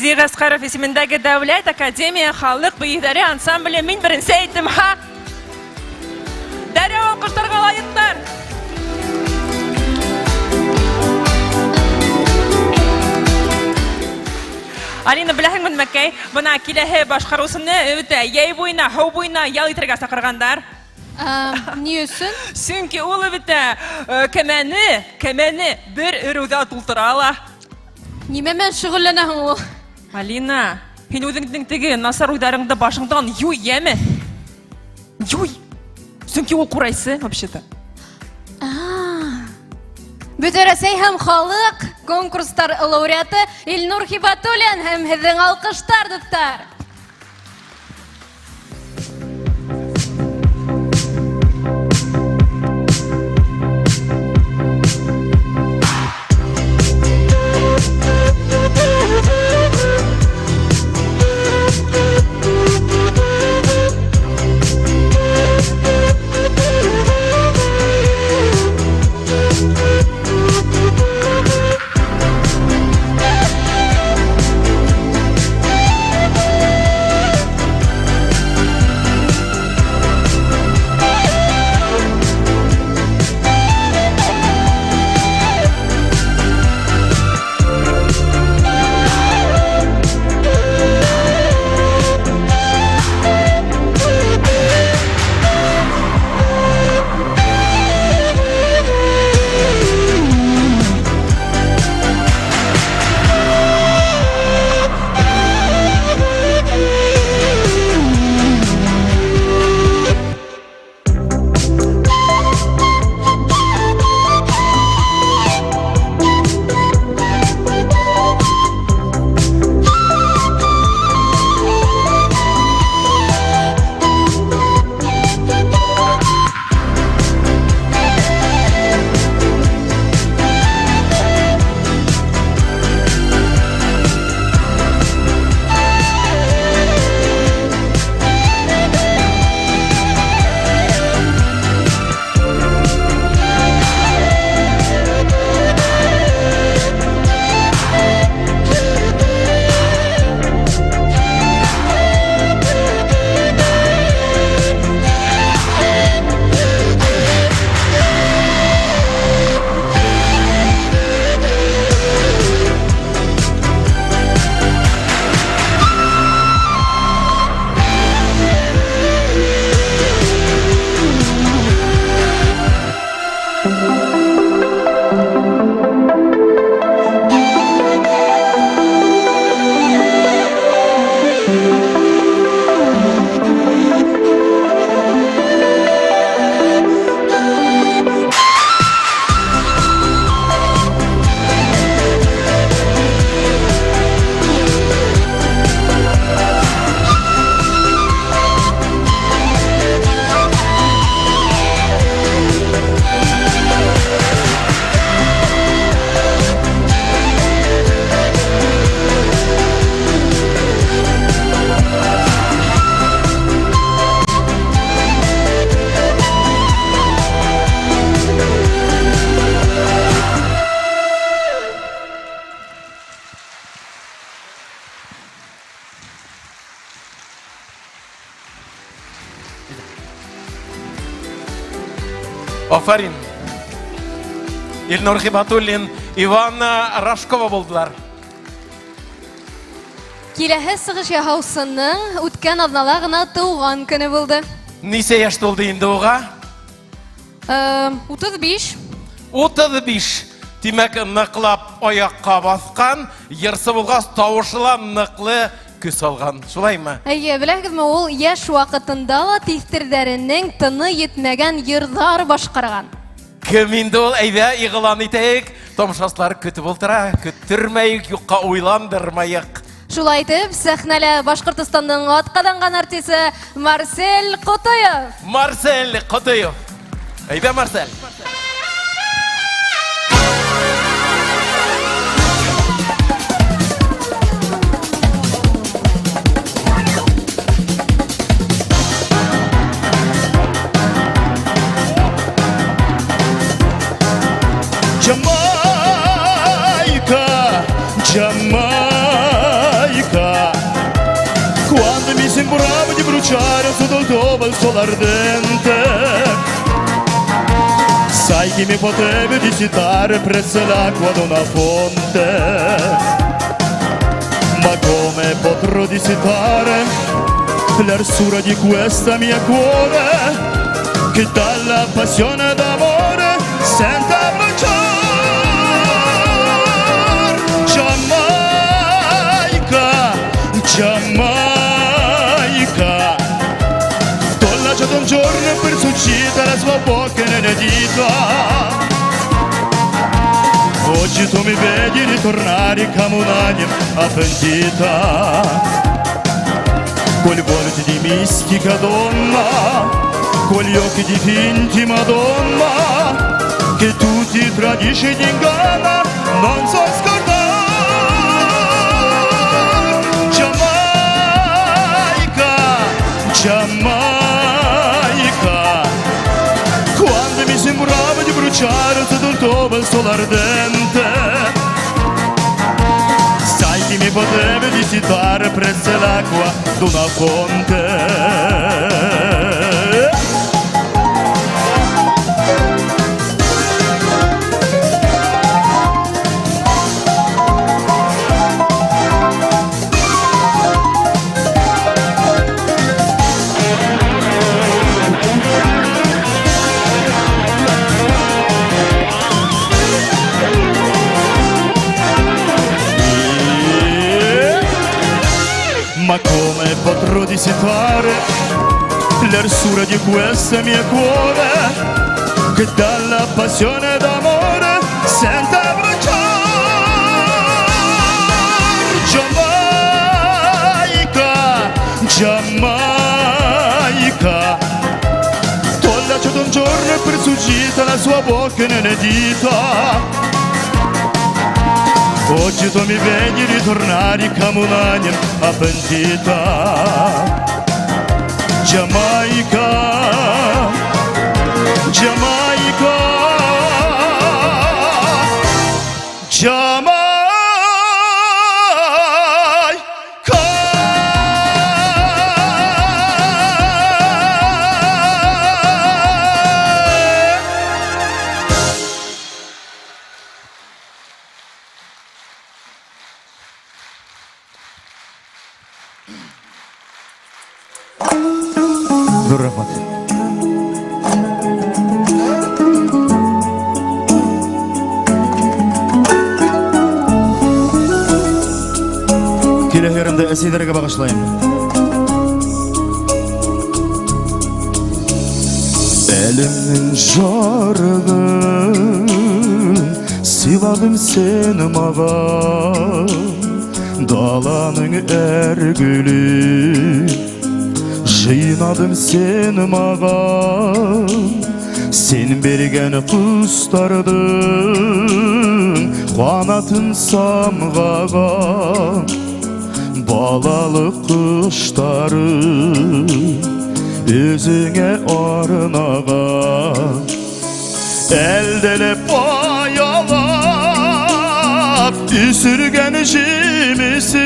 Фәйзи Ғәскәров исемендәге Дәүләт академия халыҡ бейеүҙәре ансамбле. Мин беренсе әйттем, ха! Дәррәү алҡыштарға лайыҡтар! Алина, беләһеңме нәмәкәй? Бына киләһе башҡарыусыны үтә йәй буйына, һыу буйына ял итергә саҡырғандар. Ни өсөн? Сөнки ул бөтә кәмәне, бер өрөүҙә тултыра ала. Нимә менән шөғөлләнә һуң ул? Алина, һин үҙеңдең теге насар уйҙарыңды башыңдан юй, йәме? Юй! Сөнки ул ҡурайсы, вообще-то. Бөтә Рәсәй һәм халыҡ конкурстар лауреаты Илнур Хибатуллин һәм һеҙҙең алҡыштар, дуҫтар. Афарин. Илнур Хибатуллин, Иванна Рожкова булдылар. Киләһе сығыш яһаусының үткән аҙнала ғына тыуған көнө булды. Нисә йәш тулды инде уға? 35. 35. Тимәк, ныҡлап аяҡҡа баҫҡан, йырсы булғас, тауышы ла ныҡлы көс алған. Шулаймы? Әйе, беләһегеҙме, ул йәш ваҡытында ла тиҫтерҙәренең тыны етмәгән йырҙар башҡарған. Кем инде ул? Әйҙә, иғлан итәйек. Тамашасылар көтөп ултыра, көттөрмәйек, юҡҡа уйландырмайыҡ. Шулай итеп, сәхнәлә Башҡортостандың атҡаҙанған артисы Марсель Ҡотоев. Марсель Ҡотоев. Әйҙә, Марсель. Jamaica, Jamaica. Quando mi sembrava di bruciare sotto il tuo bel sole ardente. Sai che mi potrebbe dissitare presso l'acqua d'una fonte. Ma come potrò dissitare l'arsura di questa mia cuore, che dalla passione d'amore sente bruciare? Giamaica, Giamaica, t'ho lasciato un giorno per succita la sua bocca nelle dita. Oggi tu mi vedi ritornare come un'anima pentita. Quel volto di mistica donna, quegli occhi di finti Madonna, che tu ti tradisci ed inganna, non so scordare. Giamaica, Giamaica, quando mi sembrava di bruciare sotto il tuo bel sole ardente. Sai che mi potrebbe dissitare presso l'acqua d'una fonte. Ma come potrò dissipare l'arsura di questa mia cuore, che dalla passione d'amore sente bruciare? Giamaica, Giamaica, t'ho lasciato un giorno per succita la sua bocca nelle dita. Oggi tu mi vedi ritornare come un'anima pentita. Giamaica, Giamaica, Giamaica. Ҙур рәхмәт. Киләһе йырымды әсәйҙәргә бағышлайым. Әлемнең жарығын сыйладың сен маған, даланың әр гүлін жинадым сен маған. Сен берген құстардың қанатын самғаған, балалық құштары өзіңе арнаған. Әлдилеп аялап өсірген жемісің,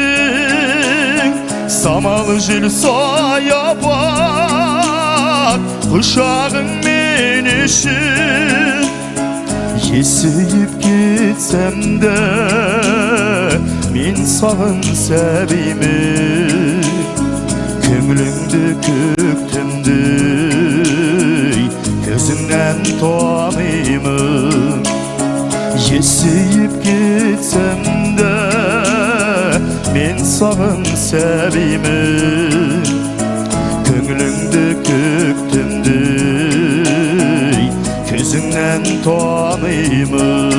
самал жел саябақ құшағың мен үшін. Есейіп кетсем де мен саған сәбимін, көңіліңді көктемдей көзіңнен танимын. Есейіп кетсем де мен саған сәбимін, көңіліңді көктемдей көзіңнен танимын.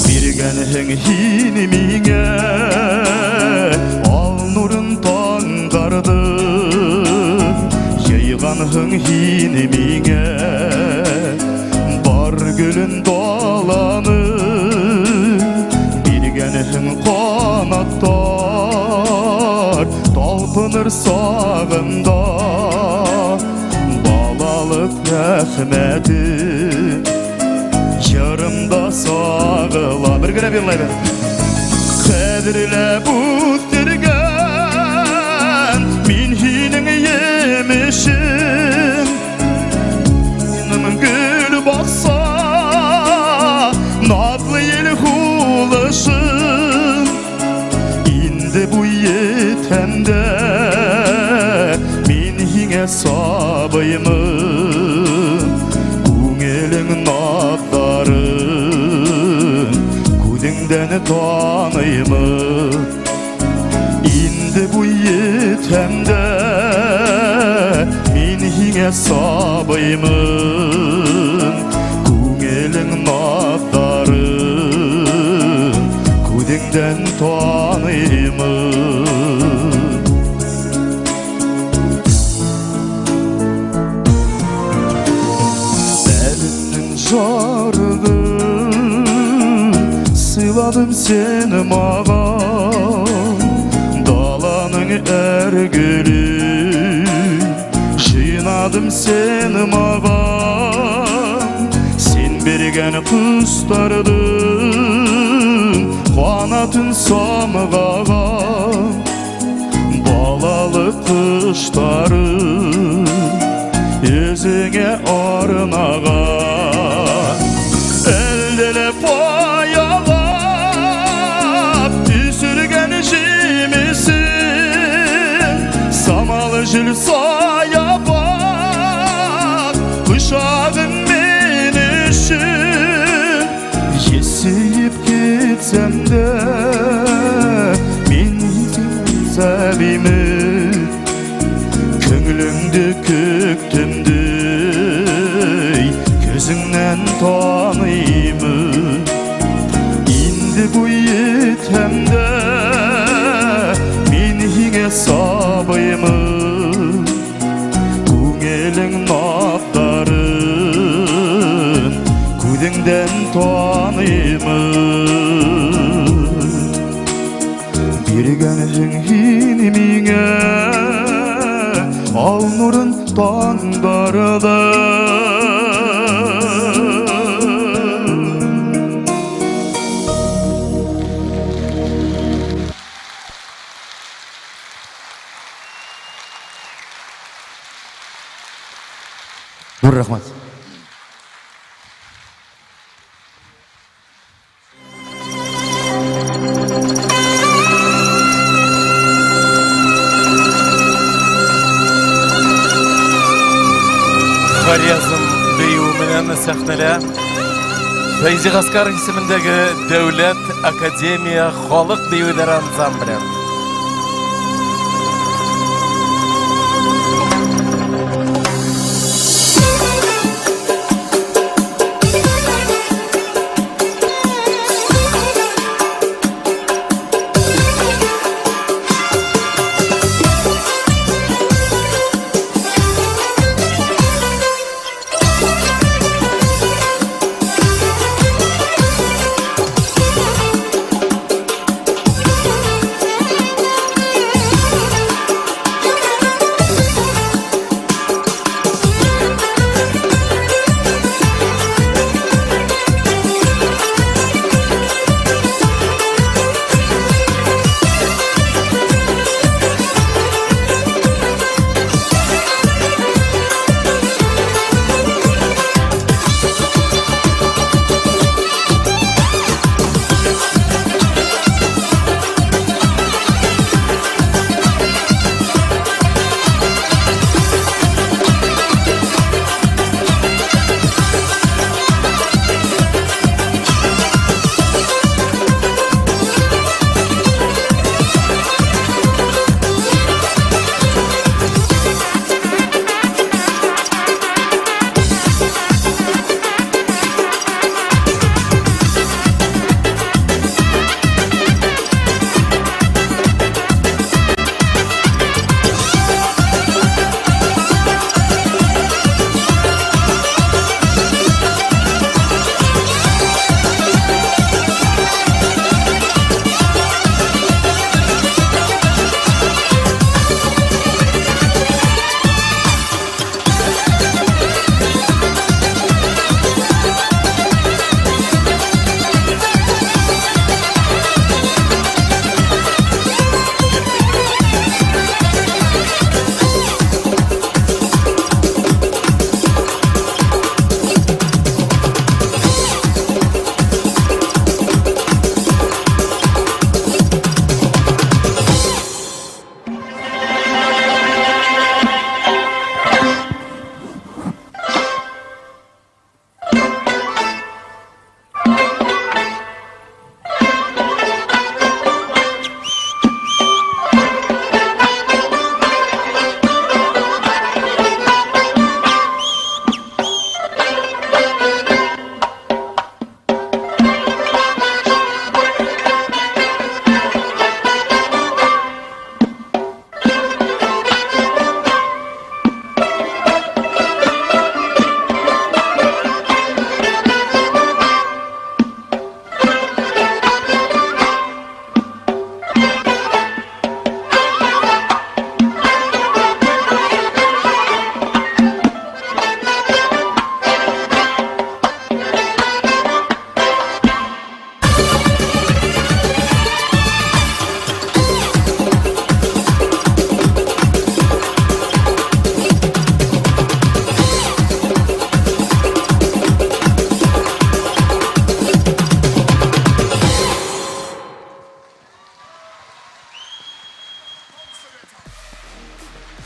Бергенің һин миңә ал нурын таңдарды, йыйғанһың һин миңә бар гөлен даланы. Биргәнең ҡанаттар талпыныр сағында, балалыҡ рәхмәте йырымда сағыла. Бер генә йырлайбыҙ. Ҡәҙерләп үҫтергән етәм дә мин һиңә сабыймын. Күңелең наҙҙарын күҙеңдән таныймын. Инде буй етәм дә мин һиңә сабыймын. Күңелең наҙҙарын күҙеңдән таныймын. Әлемнең жарығын сыйладым сені маған, даланың әр гүлін жинадым сені маған. Сен берген құстардың қанатын самғаған, балалық құштарын өзіңе арнаған. Әлдилеп аялап өсірген жемісін, самал жел саябақ құшағың мен үшін. Есейіп кетсем де мен сәбимін, көңіліңді көктемдей көзіңнен танимын. Инде буй етем де мин һиңә сабыймын, күңелең наҙҙарын күҙеңдән таныймын. Биргәнһең һин миңә ал нурын таңдарҙа. Ҙур рәхмәт. Хорезм бейеүе менән сәхнәлә Фәйзи Ғәскәров исемендәге Дәүләт академия халыҡ бейеүҙәре ансамбле. Thank you.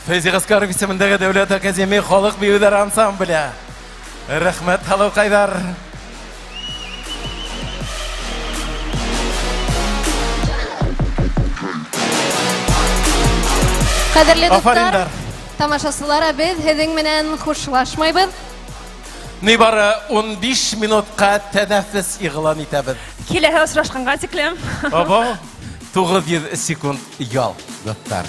Фәйзи Гаскаров исемендәге Дәүләт академия халык биюләр ансамбле. Рәхмәт, халыкайдар. Кадерле дуслар, тамашасылар, без һеҙҙең менән хушлашмайбыҙ. Нибары 15 минутҡа тәнәфес игълан итәбеҙ. Киләһе осрашҡанға тиклем. Абау, 900 секунд ял, дуҫтар.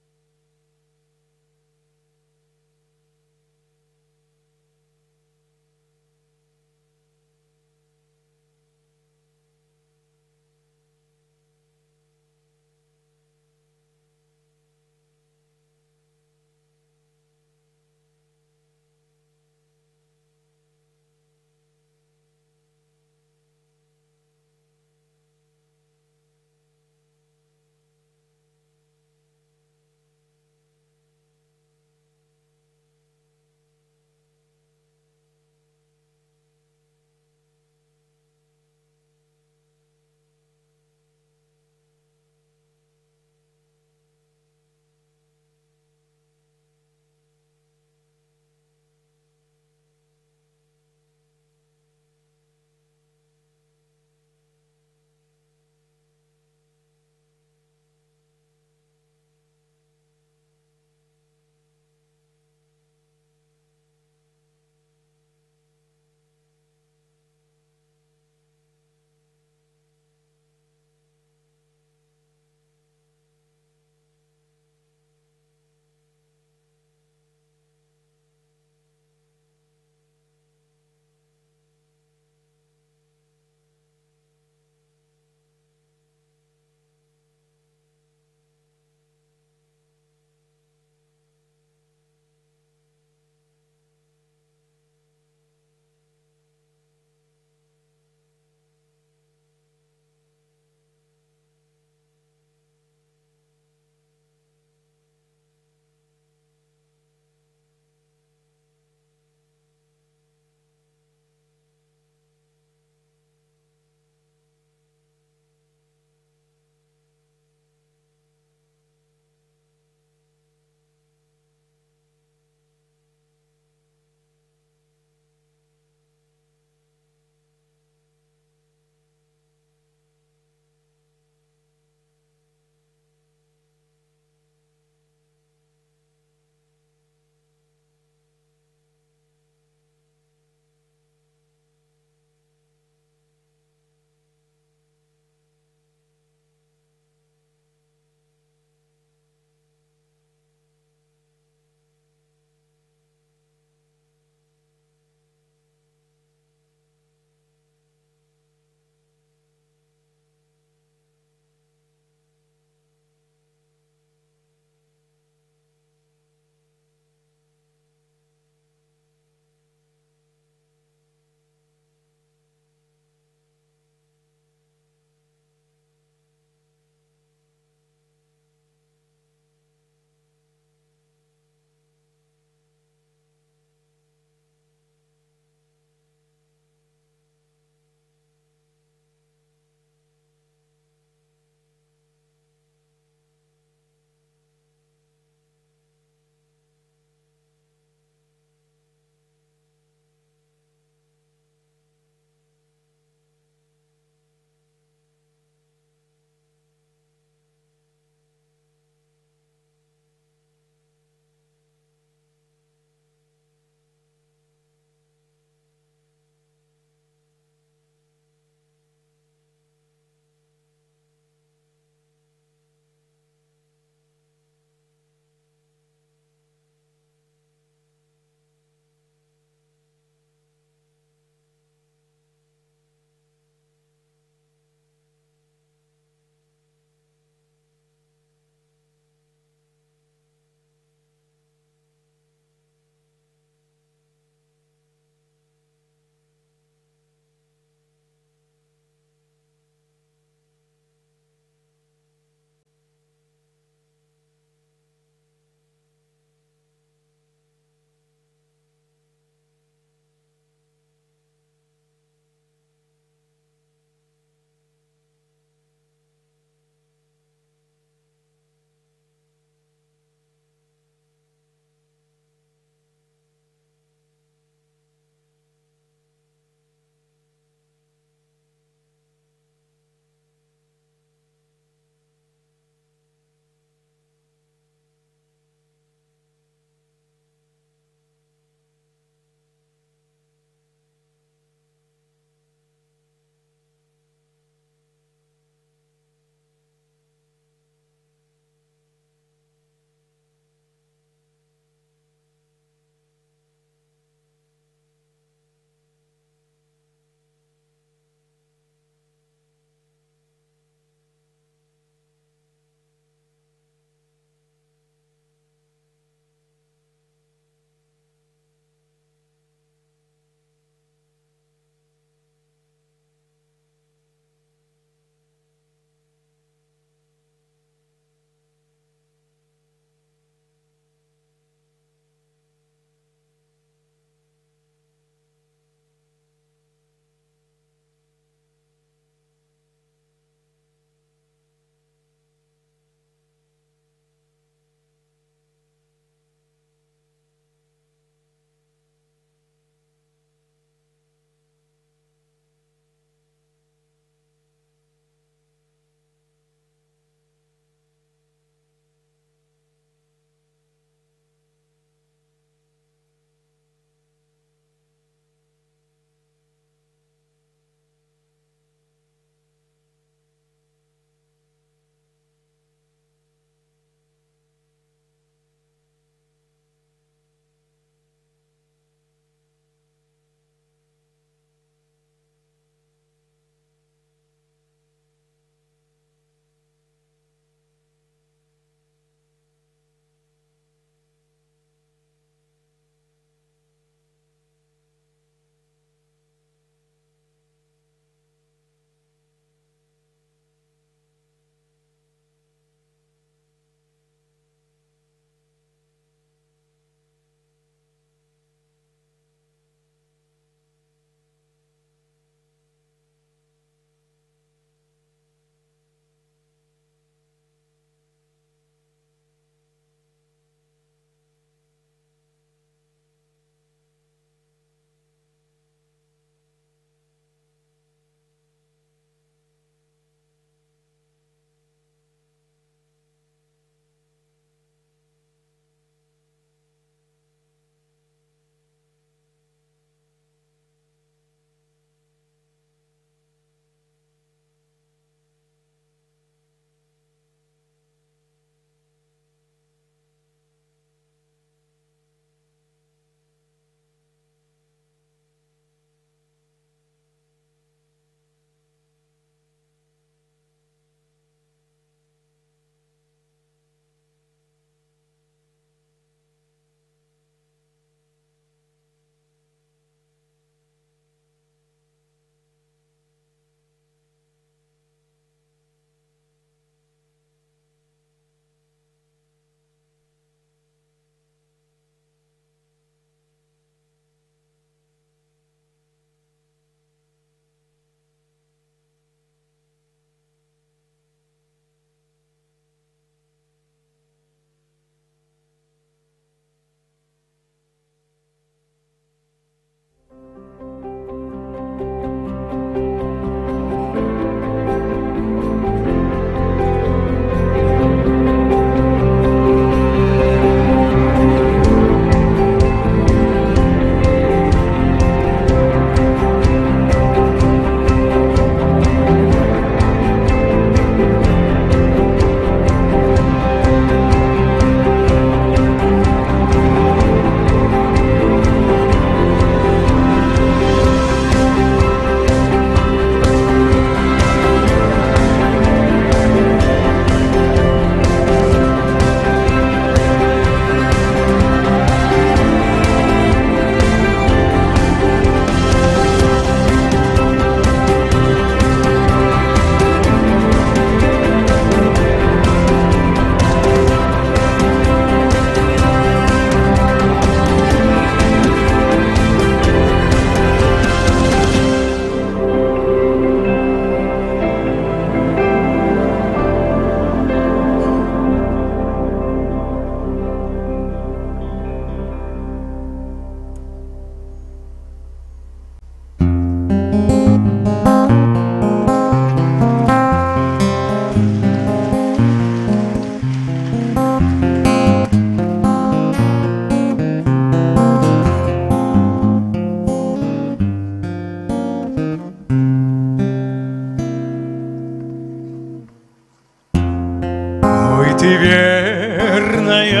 Ты верная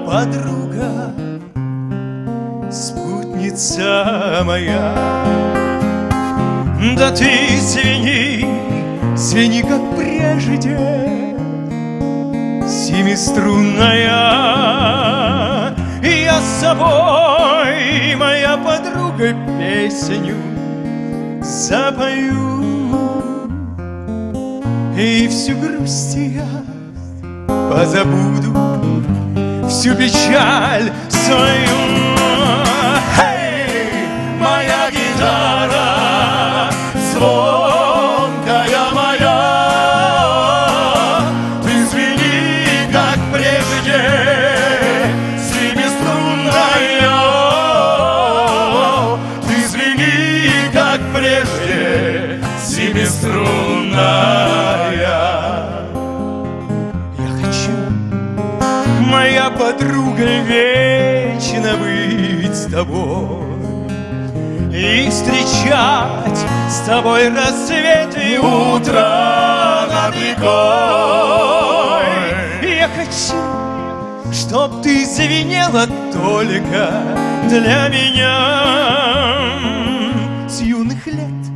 подруга, спутница моя. Да ты звени, звени, как прежде, семиструнная. Я с собой, моя подруга, песню запою. И всю грусть я позабуду, всю печаль свою. Эй, моя гитара, звонкая моя, ты звени, как прежде, семиструнная. Ты звени, как прежде, семиструнная. Я хочу, моя подруга, вечно быть с тобой и встречать с тобой рассвет и утро над рекой. Я хочу, чтоб ты звенела только для меня с юных лет,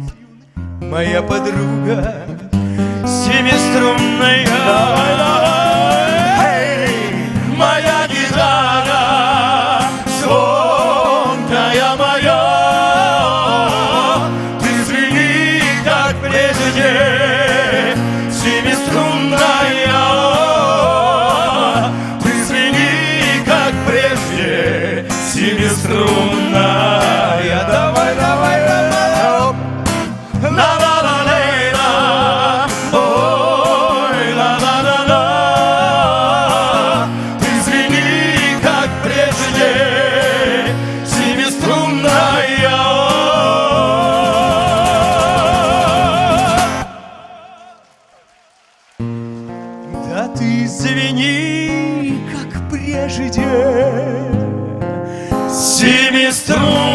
моя подруга семиструнная. Эй, моя гитара, звонкая моя, ты звени, как прежде, семиструнная. Ты звени, как прежде, семиструнная. Давай, давай, давай. Ла-ла-ла-лей-ла, ой, ла-ла-ла-ла. Ты звени, как прежде, семиструнная. Да ты звени, как прежде, семиструнная.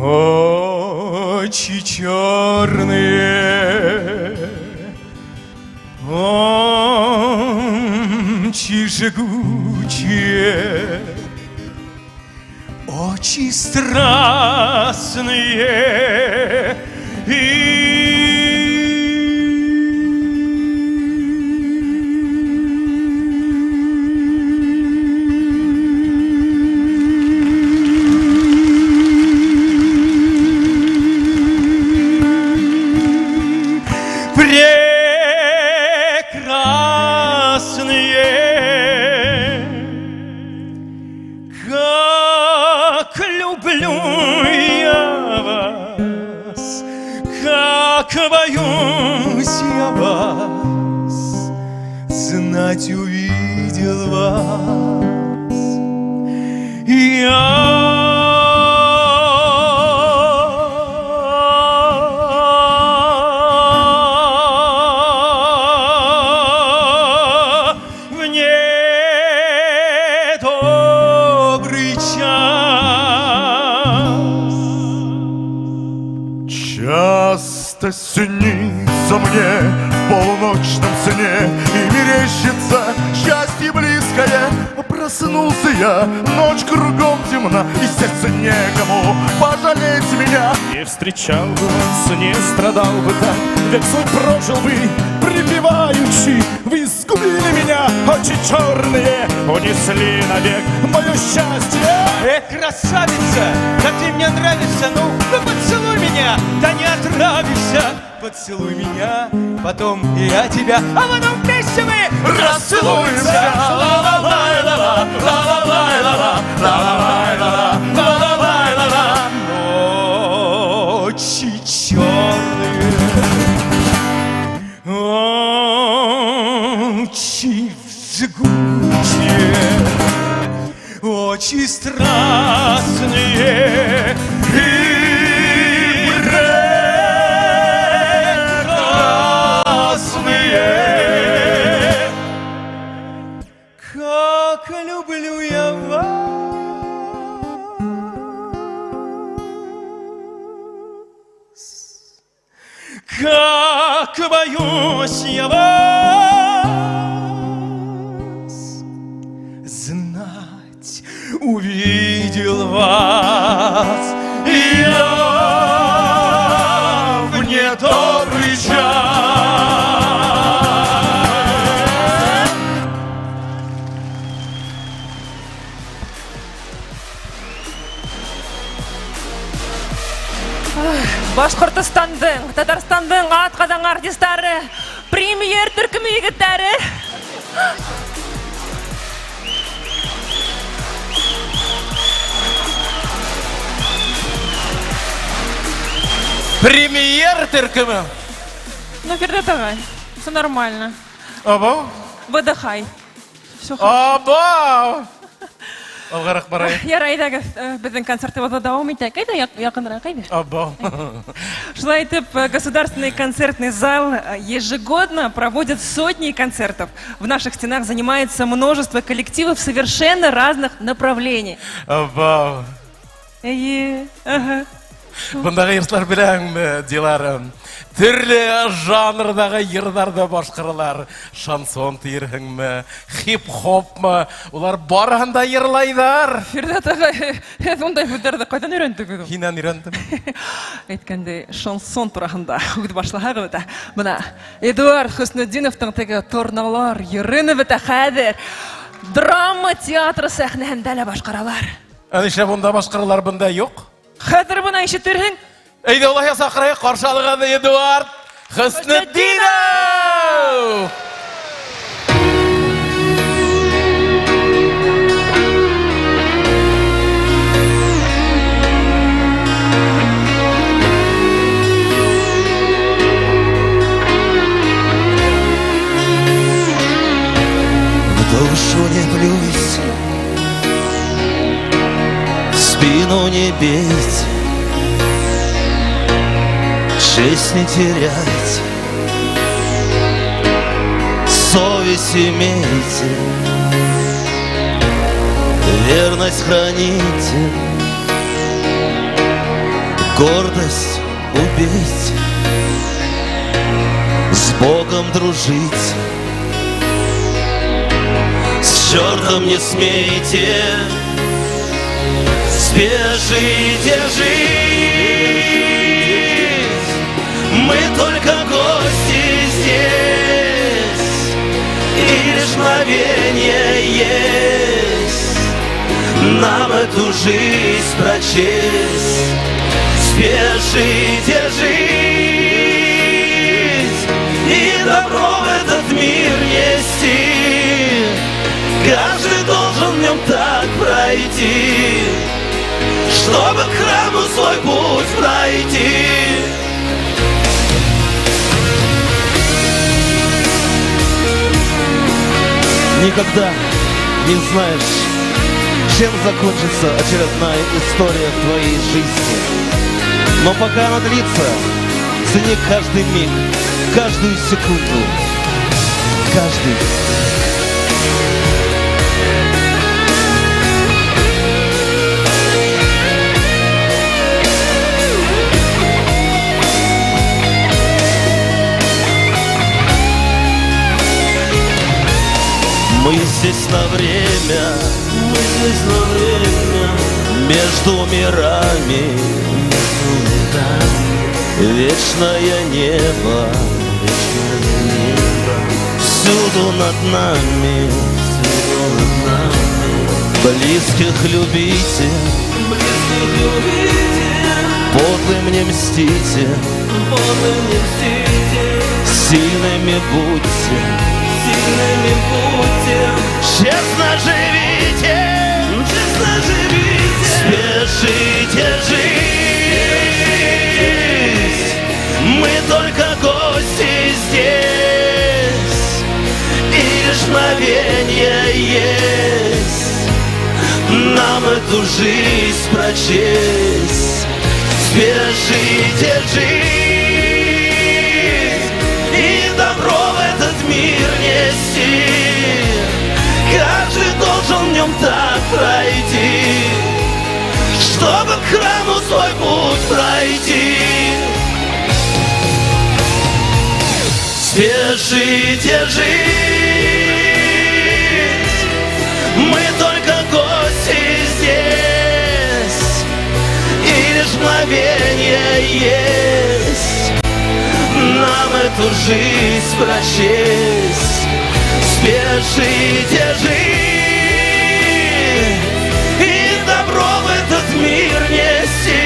Очи черные, очи жгучие, очи страстные и прекрасные. Как люблю я вас, как боюсь я вас, знать увидел вас я. В недобрый час. Часто снится мне в полуночном сне и мерещится счастье близкое. Проснулся я, ночь кругом темна, и сердце некому пожалеть меня. Не встречал бы вас, не страдал бы так, век свой прожил бы, припеваючи. Вы сгубили меня, очи черные, унесли навек мое счастье. Красавица, да ты мне нравишься, ну поцелуй меня, да не отравишься. Поцелуй меня, потом я тебя, а потом вместе мы расцелуемся. Ла-ла-лай-ла-ла, ла-ла-лай-ла-ла, ла-ла-лай-ла-ла, ла-ла-лай-ла-ла. Ночи черные, очи жгучие, очи страстные и прекрасные. Как боюсь я вас знать, увидел вас я в недобрый час. Башҡортостандың, Татарстандың атҡаҙанған артистары, премьер төркөмө егеттәре. Премьер төркөмө. Ну, Фердат ағай, все нормально. Абау. Выдыхай. Все хорошо. Абау. Алғараҡ барайыҡ. Ярай, әйҙәгеҙ, беҙҙең концертыбыҙҙы дауам итәйек. Әйҙә, яҡыныраҡ, әйҙә. Абау. Шулай итеп, Государственный концертный зал ежегодно проводит сотни концертов. В наших стенах занимается множество коллективов совершенно разных направлений. Абау. Эйе, ага. Бындағы йырсылар беләңме, Дилара? Төрлө жанрҙағы йырҙарҙы башҡаралар. Шансон тиерһеңме, хип-хопмы, улар барыһын да йырлайҙар. Фирҙат ағай, һеҙ ундай һүҙҙәрҙе ҡайҙан өйрәндегеҙ? Һинән өйрәндем. Әйткәндәй, шансон тураһында һүҙ башлаһағыҙ ҙа, бына Эдуард Хөснетдиновтың теге торналар йырын бөтә хәҙер драма театры сәхнәһендә лә башҡаралар. Ә нишләп унда башҡаралар, бында юҡ? Хәҙер бына ишетерһең. Әйҙә, улай саҡырайыҡ, ҡаршы алығыҙ Эдуард Хөснетдинов! В душу не плюйся, в спину не бейте, честь не теряйте, совесть имейте, верность храните, гордость убейте, с Богом дружите, с чертом не смейте, спешите жить. Мы только гости здесь, и лишь мгновенье есть нам эту жизнь прочесть. Спешите жить и добро в этот мир нести. Каждый должен в нем так пройти, чтобы к храму свой путь пройти. Никогда не знаешь, чем закончится очередная история в твоей жизни. Но пока она длится, цени каждый миг, каждую секунду, каждый. Мы здесь на время, мы здесь на время, между мирами, между мирами, вечное небо, вечное небо, всюду над нами, всюду над нами. Близких любите, близких любите, подлым не мстите, подлым не мстите, сильными будьте, сильными будьте, честно живите, честно живите, спешите жить. Мы только гости здесь, и лишь мгновенье есть нам эту жизнь прочесть. Спешите жить и добро в этот мир нести. Каждый должен в нем так пройти, чтобы к храму свой путь пройти. Спешите жить, мы только гости здесь, и лишь мгновенье есть нам эту жизнь прочесть. Спешите жить и добро в этот мир нести.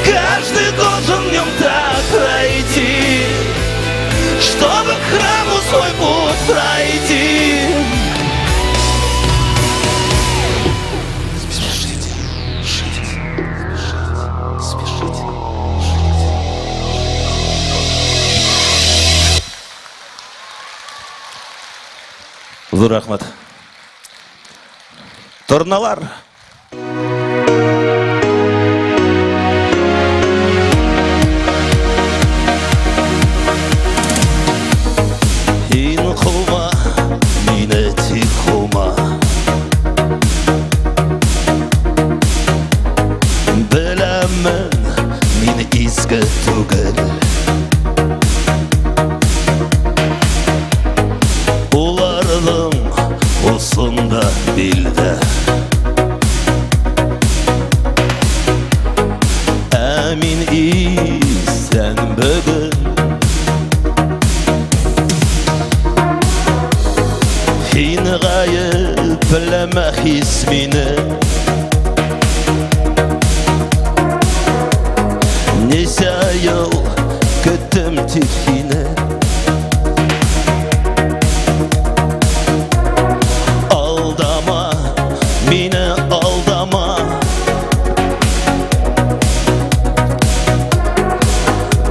Каждый должен в нем так пройти, чтобы к храму свой путь пройти. Спешите жить, спешите, спешите жить. Ҙур рәхмәт. Торналар. Һин ҡыума, мине тик ҡыума. Беләмен, мин изге түгел. Уларҙың осонда билдә. Ә мин иҫән бөгөн. Һин ғәйепләмә һис мине. Нисә йыл көттөм тик һине. Алдама, мине алдама.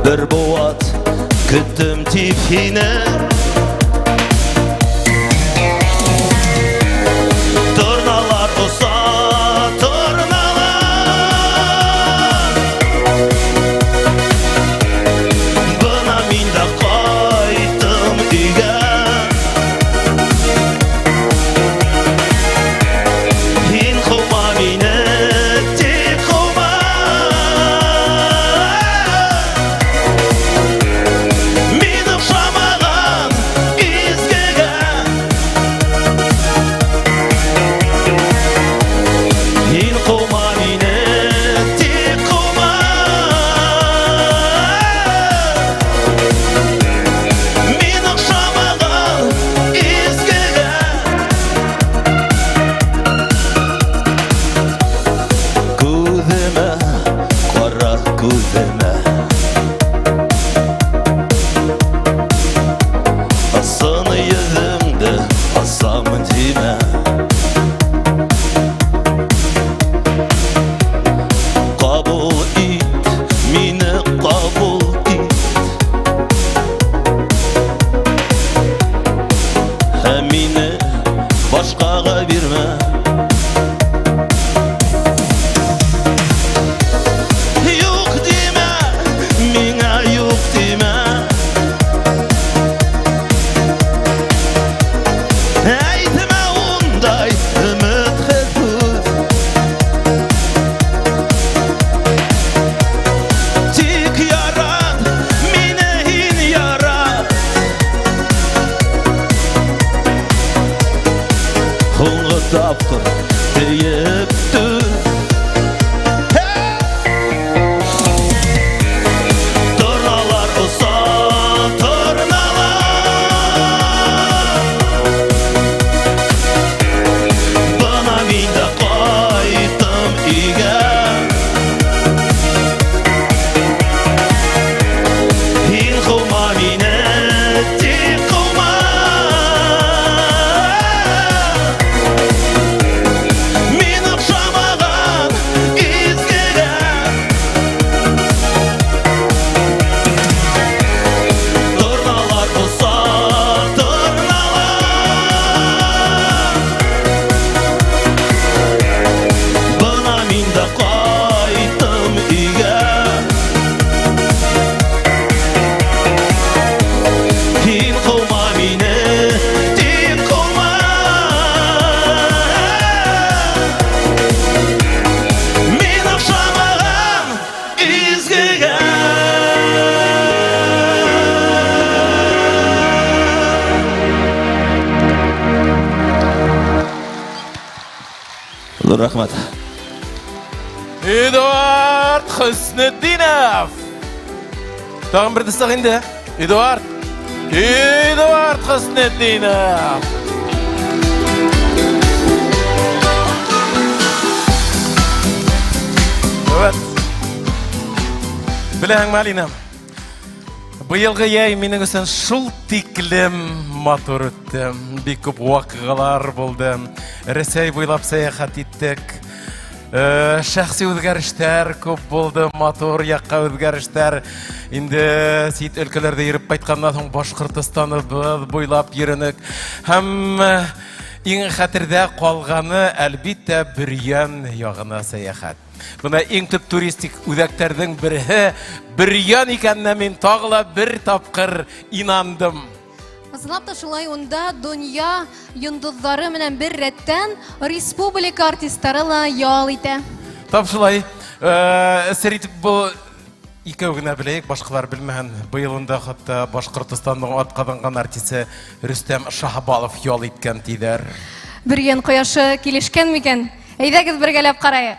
Бер быуат көттөм тип һине. Торналар оса, торналар. Бына мин дә ҡайттым өйгә. Һин ҡыума мине, тик ҡыума. Мин оҡшамаған изгегә. Һин ҡыума мине, тик ҡыума. Мин оҡшамаған изгегә. Күҙемә ҡара, күҙемә. Ысын йөҙөңдө асам тимә. Ҡабул ит мине, ҡабул ит. Ә мине башҡаға бирмә. Юҡ тимә, миңә юҡ тимә. Әйтмә ундай өмөтһөҙ һүҙ. Тик яратам. Ҙур рәхмәт. Эдуард Хөснетдинов. Тағын бер дыстаҡ инде. Эдуард. Эдуард Хөснетдинов. Evet. Беләһеңме, Алина? Быйылғы йәй минең өсөн шул тиклем матур үтте. Бик күп ваҡиғалар булды. Рәсәй буйлап сәйәхәт иттек. Шәхси үҙгәрештәр күп булды, матур яҡҡа үҙгәрештәр. Инде сит өлкәләрҙә йөрөп ҡайтҡандан һуң Башҡортостаныбыҙ буйлап йөрөнөк. Һәм иң хәтерҙә ҡалғаны, әлбиттә, Бөрйән яғына сәйәхәт. Бына иң төп туристик үҙәктәрҙең береһе Бөрйән икәненә мин тағы ла бер тапҡыр инандым. Ысынлап та шулай, унда донъя йондоҙҙары менән бер рәттән республика артисттары ла ял итә. Тап шулай. Сер итеп был икәү генә беләйек, башҡалар белмәһен. Быйыл унда хатта Башҡортостандың атҡаҙанған артисы Рөстәм Шаһбалов ял иткән тиҙәр. Бөрйән ҡояшы килешкән микән? Әйҙәгеҙ бергәләп ҡарайыҡ.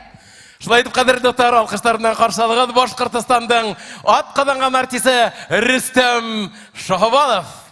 Шулай итеп, ҡәҙерле дуҫтар, алҡыштар менән ҡаршы алығыҙ Башҡортостандың атҡаҙанған артисы Рөстәм Шаһбалов.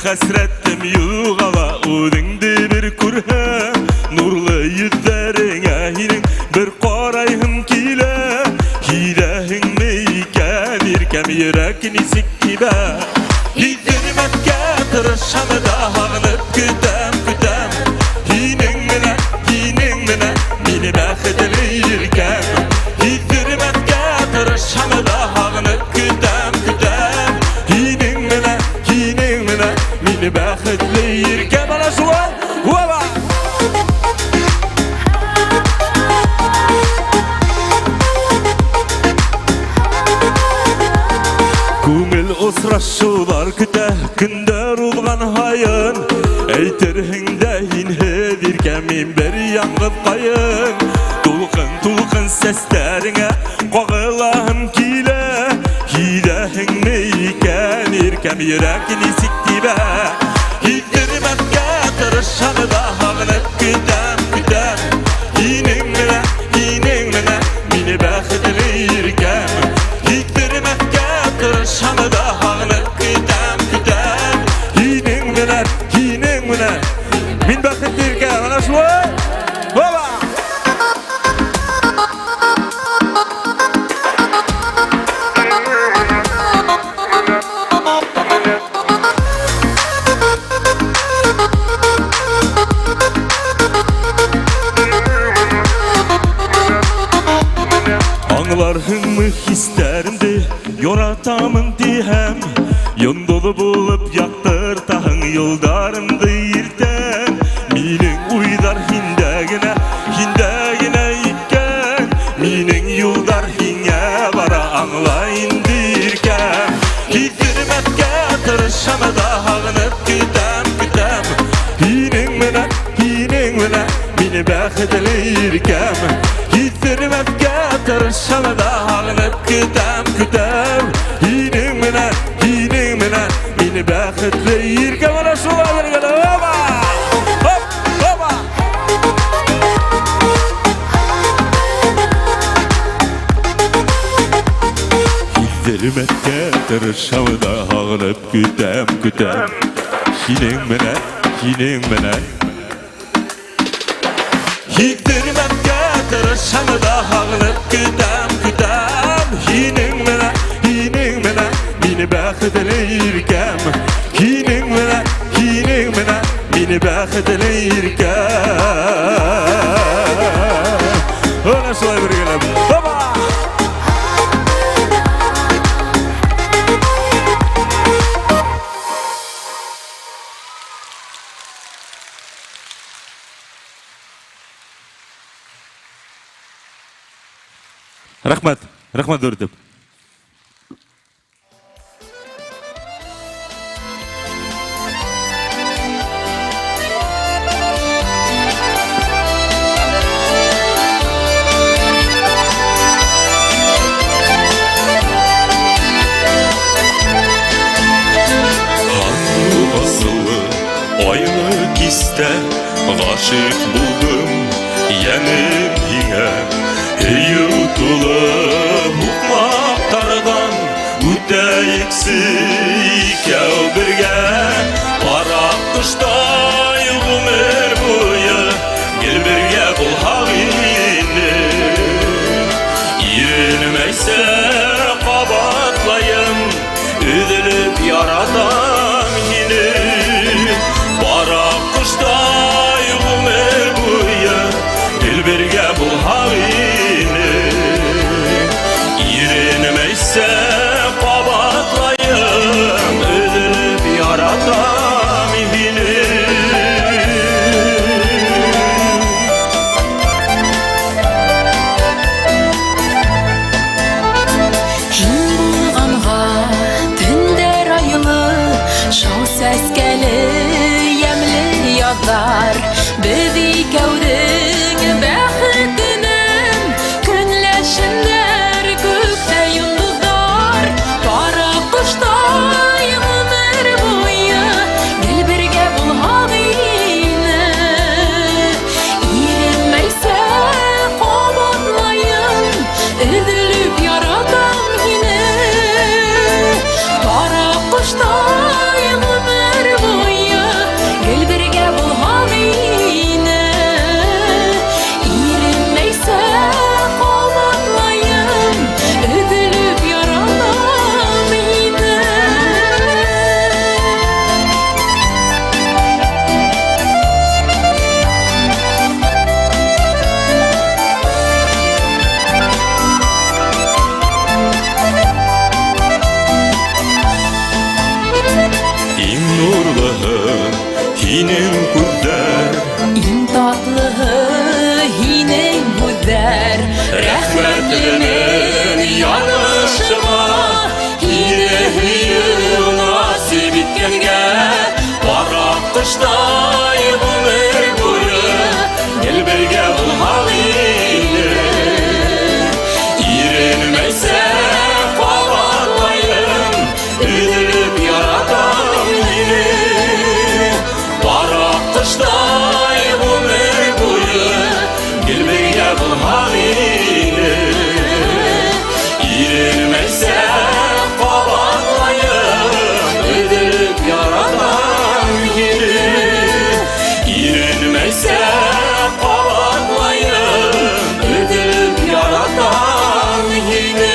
Хәсрәтем юғала, үҙеңде бер күрһәм, нурлы йөҙҙәреңә һинең бер ҡарайһым килә. Һиҙәһеңме икән, иркәм, йөрәк нисек тибә? Һиҙҙермәҫкә тырышам да, һағынып көтәм, көтәм. Һинең менән, һинең менән мине бәхетле иркәм. Һиҙҙермәҫкә тырышам да, һағынып көтәм, көтәм. Һинең менән, һинең менән мине бәхетле иркәм. Ана шулай, уаба! Күңел осрашыулар көтә, көндәр уҙған һайын. Әйтерһең дә һинһеҙ иркәм, мин бер яңғыҙ ҡайын. Тулҡын-тулҡын сәстәреңә ҡағылаһым килә. Һиҙәһеңме икән, иркәм, йөрәк нисек тибә? Һиҙҙермәҫкә тырышам да, һағынып көтәм, көтәм. Һинең менән, һинең менән мине бәхетле иркәм. Һиҙҙермәҫкә тырышам да, һағынып көтәм, көтәм. Һинең менән, һинең менән мин бәхетле иркәм. Ана шулай. Баба! Аңларһыңмы хистәремде, яратамын тиһәм, йондоҙ булып яҡтыртаһың юлдарымды иртән. Минең уйҙар һиндә генә, һиндә генә икән. Минең юлдар һиңә бара, аңла инде иркәм. Һиҙҙермәҫкә тырышам да, һағынып көтәм, көтәм. Һинең менән, һинең менән мине бәхетле иркәм. Һиҙҙермәҫкә тырышам да, һағынып көтәм, көтәм. Һинең менән, һинең менән мине бәхетле иркәм. Ана шулай бергәләп, опа! Хоп, опа! Һиҙҙермәҫкә тырышам да, һағынып көтәм, көтәм. Һинең менән, һинең менән. Һиҙҙермәҫкә тырышам да, һағынып көтәм, көтәм. Һинең менән, һинең менән мине бәхетле иркәм. Һинең менән, һинең менән мине бәхетле иркәм. Ана шулай бергәләп. Опа! Рәхмәт, рәхмәт ҙур итеп. Айлы кистә ғашиҡ булдым, йәнем һиңә. Һөйөү тулы һуҡмаҡтарҙан үтәйексе икәү бергә. Ҡара ҡоштай ғүмер буйы гел бергә булһаҡ ине. Иренмәйсә ҡабатлайым, өҙөлөп яратам һине. Ҡара ҡоштай ғүмер буйы гел бергә булһаҡ ине. Иренмәйсә ҡабатлайым, өҙөлөп яратам һине. Һин булғанға төндәр айлы, шау сәскәле йәмле яҙҙар. Беҙ икәүҙең бәхетенән көнләшеннәр күктә йондоҙҙар. Ҡара ҡоштай ғүмер буйы гел бергә булһаҡ ине. Иренмәйсә ҡабатлайым, өҙөлөп яратам һине. Ҡара ҡоштай ғүмер буйы гел бергә булһаҡ ине. Иренмәйсә ҡабатлайым, өҙөлөп яратам һине. Иң нурлыһы һинең күҙҙәр, Иң татлыһы һинең һүҙҙәр. Рәхмәтлемен яҙмышыма, һине һөйөү насип иткәнгә. Ҡара ҡоштай ғүмер буйы гел бергә булһаҡ ине. Иренмәйсә ҡабатлайым, өҙөлөп яратам һине. Ҡара ҡоштай ғүмер буйы гел бергә булһаҡ ине. Иренмәйсә ҡабатлайым, өҙөлөп яратам һине. Иренмәйсә ҡабатлайым, өҙөлөп яратам һине.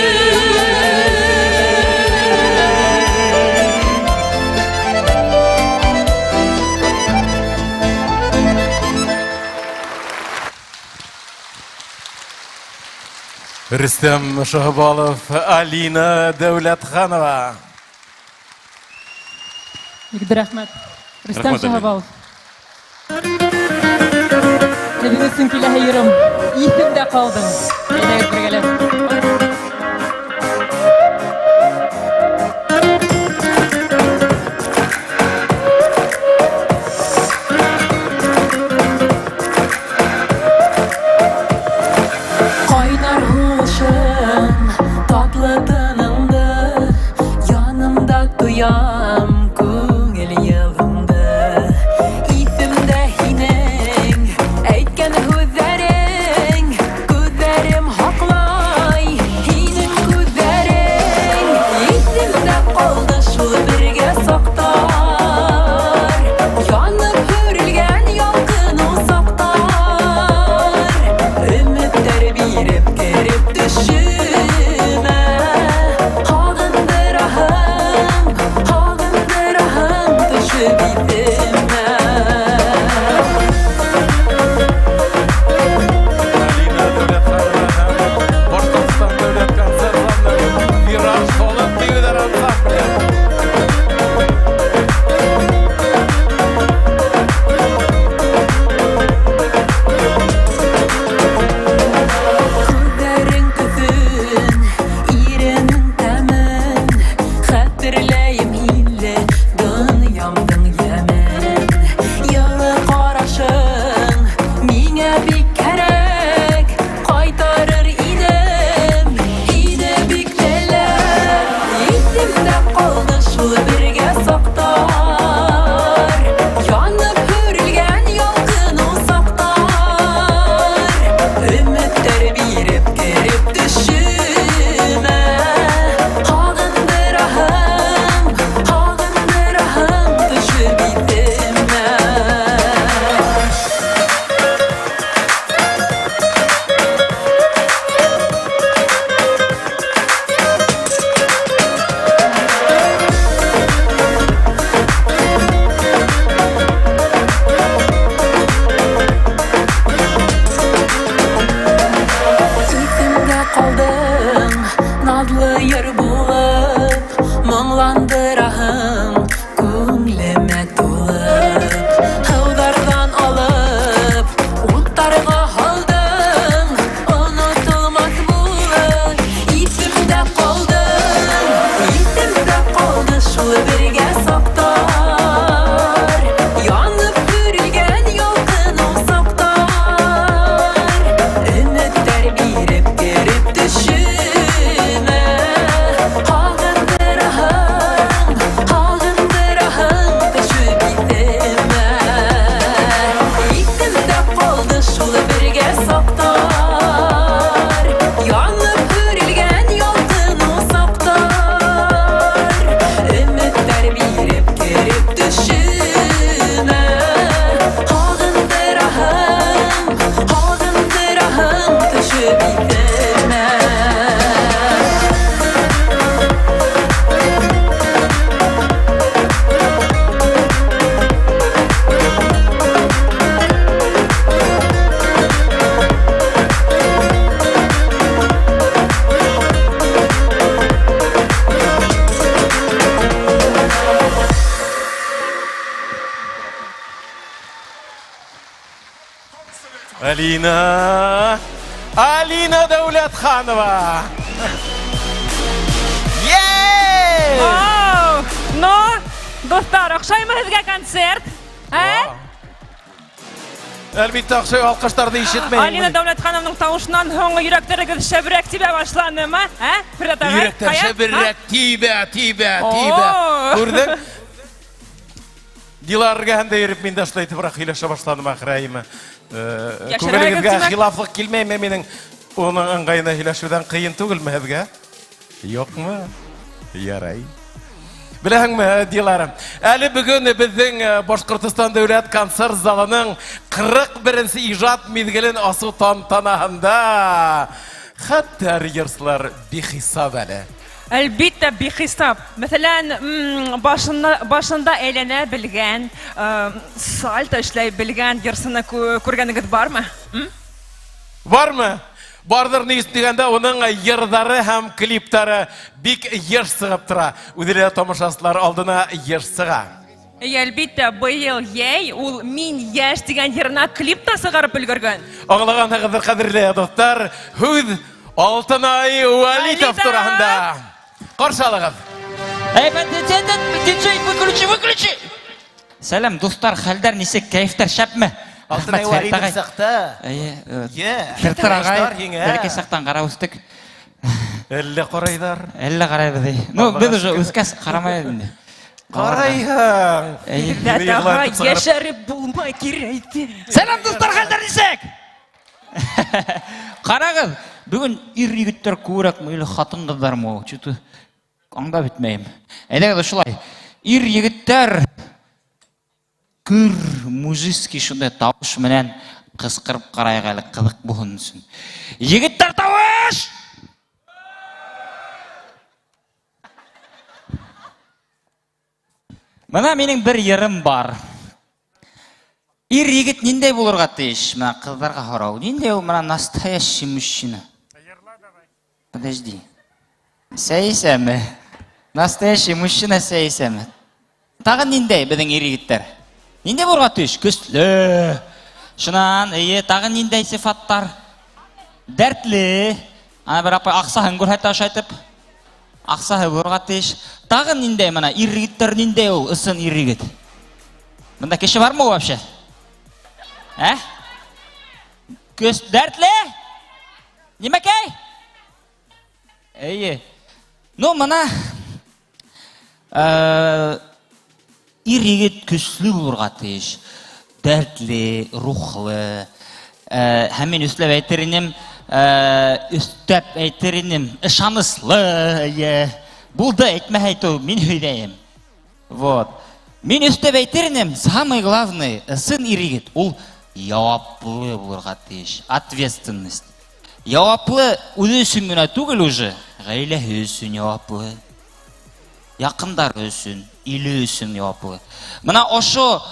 Рөстәм Шаһбалов, Алина Дәүләтханова. Бик рәхмәт. Рөстәм Рәхмәт, Алина. Шаһбалов. Һеҙҙең өсөн киләһе йырым. Иҫемдә ҡалдың. Әйҙәгеҙ бергәләп. Ҡайнар һулышың, татлы тыныңды, янымда тоям күңел йылыңды. Иҫемдә һинең әйткән һүҙҙәрең, күҙҙәрем һаҡлай һинең күҙҙәрең. Иҫемдә ҡалды шул бергә саҡтар, янып һүрелгән ялҡын усаҡтар. Өмөттәр биреп кереп төшөмә, һағындыраһың, һағындыраһың төшөп иҫемә. Алина Дәүләтханова һәм Башҡортостан дәүләт концерт залының Мираж халыҡ бейеүҙәр ансамбле. Күҙҙәрең төҫөн, иренең тәмен, хәтерләйем һинле донъямдың йәмен. Алина! Алина Дәүләтханова! Вау! Ну, дуҫтар, оҡшаймы һеҙгә концерт? Ә? Әлбиттә, оҡшай, алҡыштарҙы ишетмәйем. Алина Дәүләтханованың тауышынан һуң йөрәктәрегеҙ шәберәк тибә башланымы? Ә? Фирҙәүс ағай? Йөрәктәр Ҡая? шәберәк тибә, тибә, тибә. О! Күрҙең? Дилар эргәһендә йөрөп, мин дә шулай итеберәк һөйләшә башланым ахыры, әйме. Йәшермәгеҙ, Күңелегеҙгә тимәк. хилафлыҡ килмәйме минең уның ыңғайына һөйләшеүҙән ҡыйын түгелме һеҙгә? Юҡмы? Ярай. Беләһеңме, Дилара, әле бөгөн беҙҙең Башҡортостан дәүләт концерт залының 41-нсе ижад миҙгелен асыу тантанаһында хәтәр йырсылар бихисап әле. Әлбиттә, бихисап. Мәҫәлән, башында әйләнә белгән, сальто эшләй белгән йырсыны күргәнегеҙ бармы? М? Бармы? Барҙыр, ни өсөн тигәндә, уның йырҙары һәм клиптары бик йыш сығып тора. Үҙе лә тамашасылар алдына йыш сыға. Эйе, әлбиттә, быйыл йәй ул Мин йәш тигән йырына клип та сығарып өлгөргән. Аңлағанһығыҙҙыр, ҡәҙерле дуҫтар, һүҙ Алтынай Вәлитов Вәлитов! тураһында. Ҡаршы алығыҙ. Эй, диджей, выключи, выключи! Сәләм, дуҫтар, хәлдәр нисек, кәйефтәр шәпме? Алтынай Рәхмәт, Фәрит Вәлитов ағай. сыҡты. Эйе, Йә, Фәрит ағай, таныштар һиңә. бәләкәй саҡтан ҡарап үҫтек. Әллә ҡарайҙар? Әллә ҡарайбыҙ, эй. Ну, Аллаға беҙ уже шөкөр. үҫкәс ҡарамайбыҙ инде. Ҡарайһың. Эйе. Фәрит ағай, йәшәреп булмай кирәйҙе. Сәләм, дуҫтар, хәлдәр нисек? Ҡарағыҙ, бөгөн ир егеттәр күберәкме или ҡатын-ҡыҙҙармы ул? Чё-то аңлап бөтмәйем. Әйҙәгеҙ ошолай. Ир егеттәр көр мужицкий шундай тауыш менән ҡысҡырып ҡарайыҡ әле, ҡыҙыҡ булһын өсөн. Егеттәр, тауыш! Бына минең бер йырым бар. Ир егет ниндәй булырға тейеш? Бына ҡыҙҙарға һорау. Ниндәй ул бына настоящий мужчина? Подожди. Сәйсәме? Настоящий мужчина сәйсәме? Тағы ниндәй беҙҙең ир егеттәр? Ниндәй булырға тейеш? Көслө. Шунан, эйе, тағы ниндәй сифаттар? Дәртле. Ана бер апай аҡсаһын күрһәтә ошайтып. Аҡсаһы булырға тейеш. Тағы ниндәй бына ир егеттәр ниндәй ул? Ысын ир егет. Бында кеше бармы ул вообще? Ә? Көс дәртле? Нимәкәй? Эйе. Ну, бына, ир егет көслө булырға тейеш. Дәртле, рухлы. Һәм мин өҫләп әйтер инем, өҫтәп әйтер инем, ышаныслы, эйе. Булды, әйтмәһә әйтеү, мин һөйләйем. Вот. Мин өҫтәп әйтер инем, самый главный, ысын ир егет, ул яуаплы булырға тейеш. Ответственность. Яуаплы үҙе өсөн генә түгел уже, ғаиләһе өсөн яуаплы. Яҡындары өсөн, иле өсөн яуаплы. Бына ошо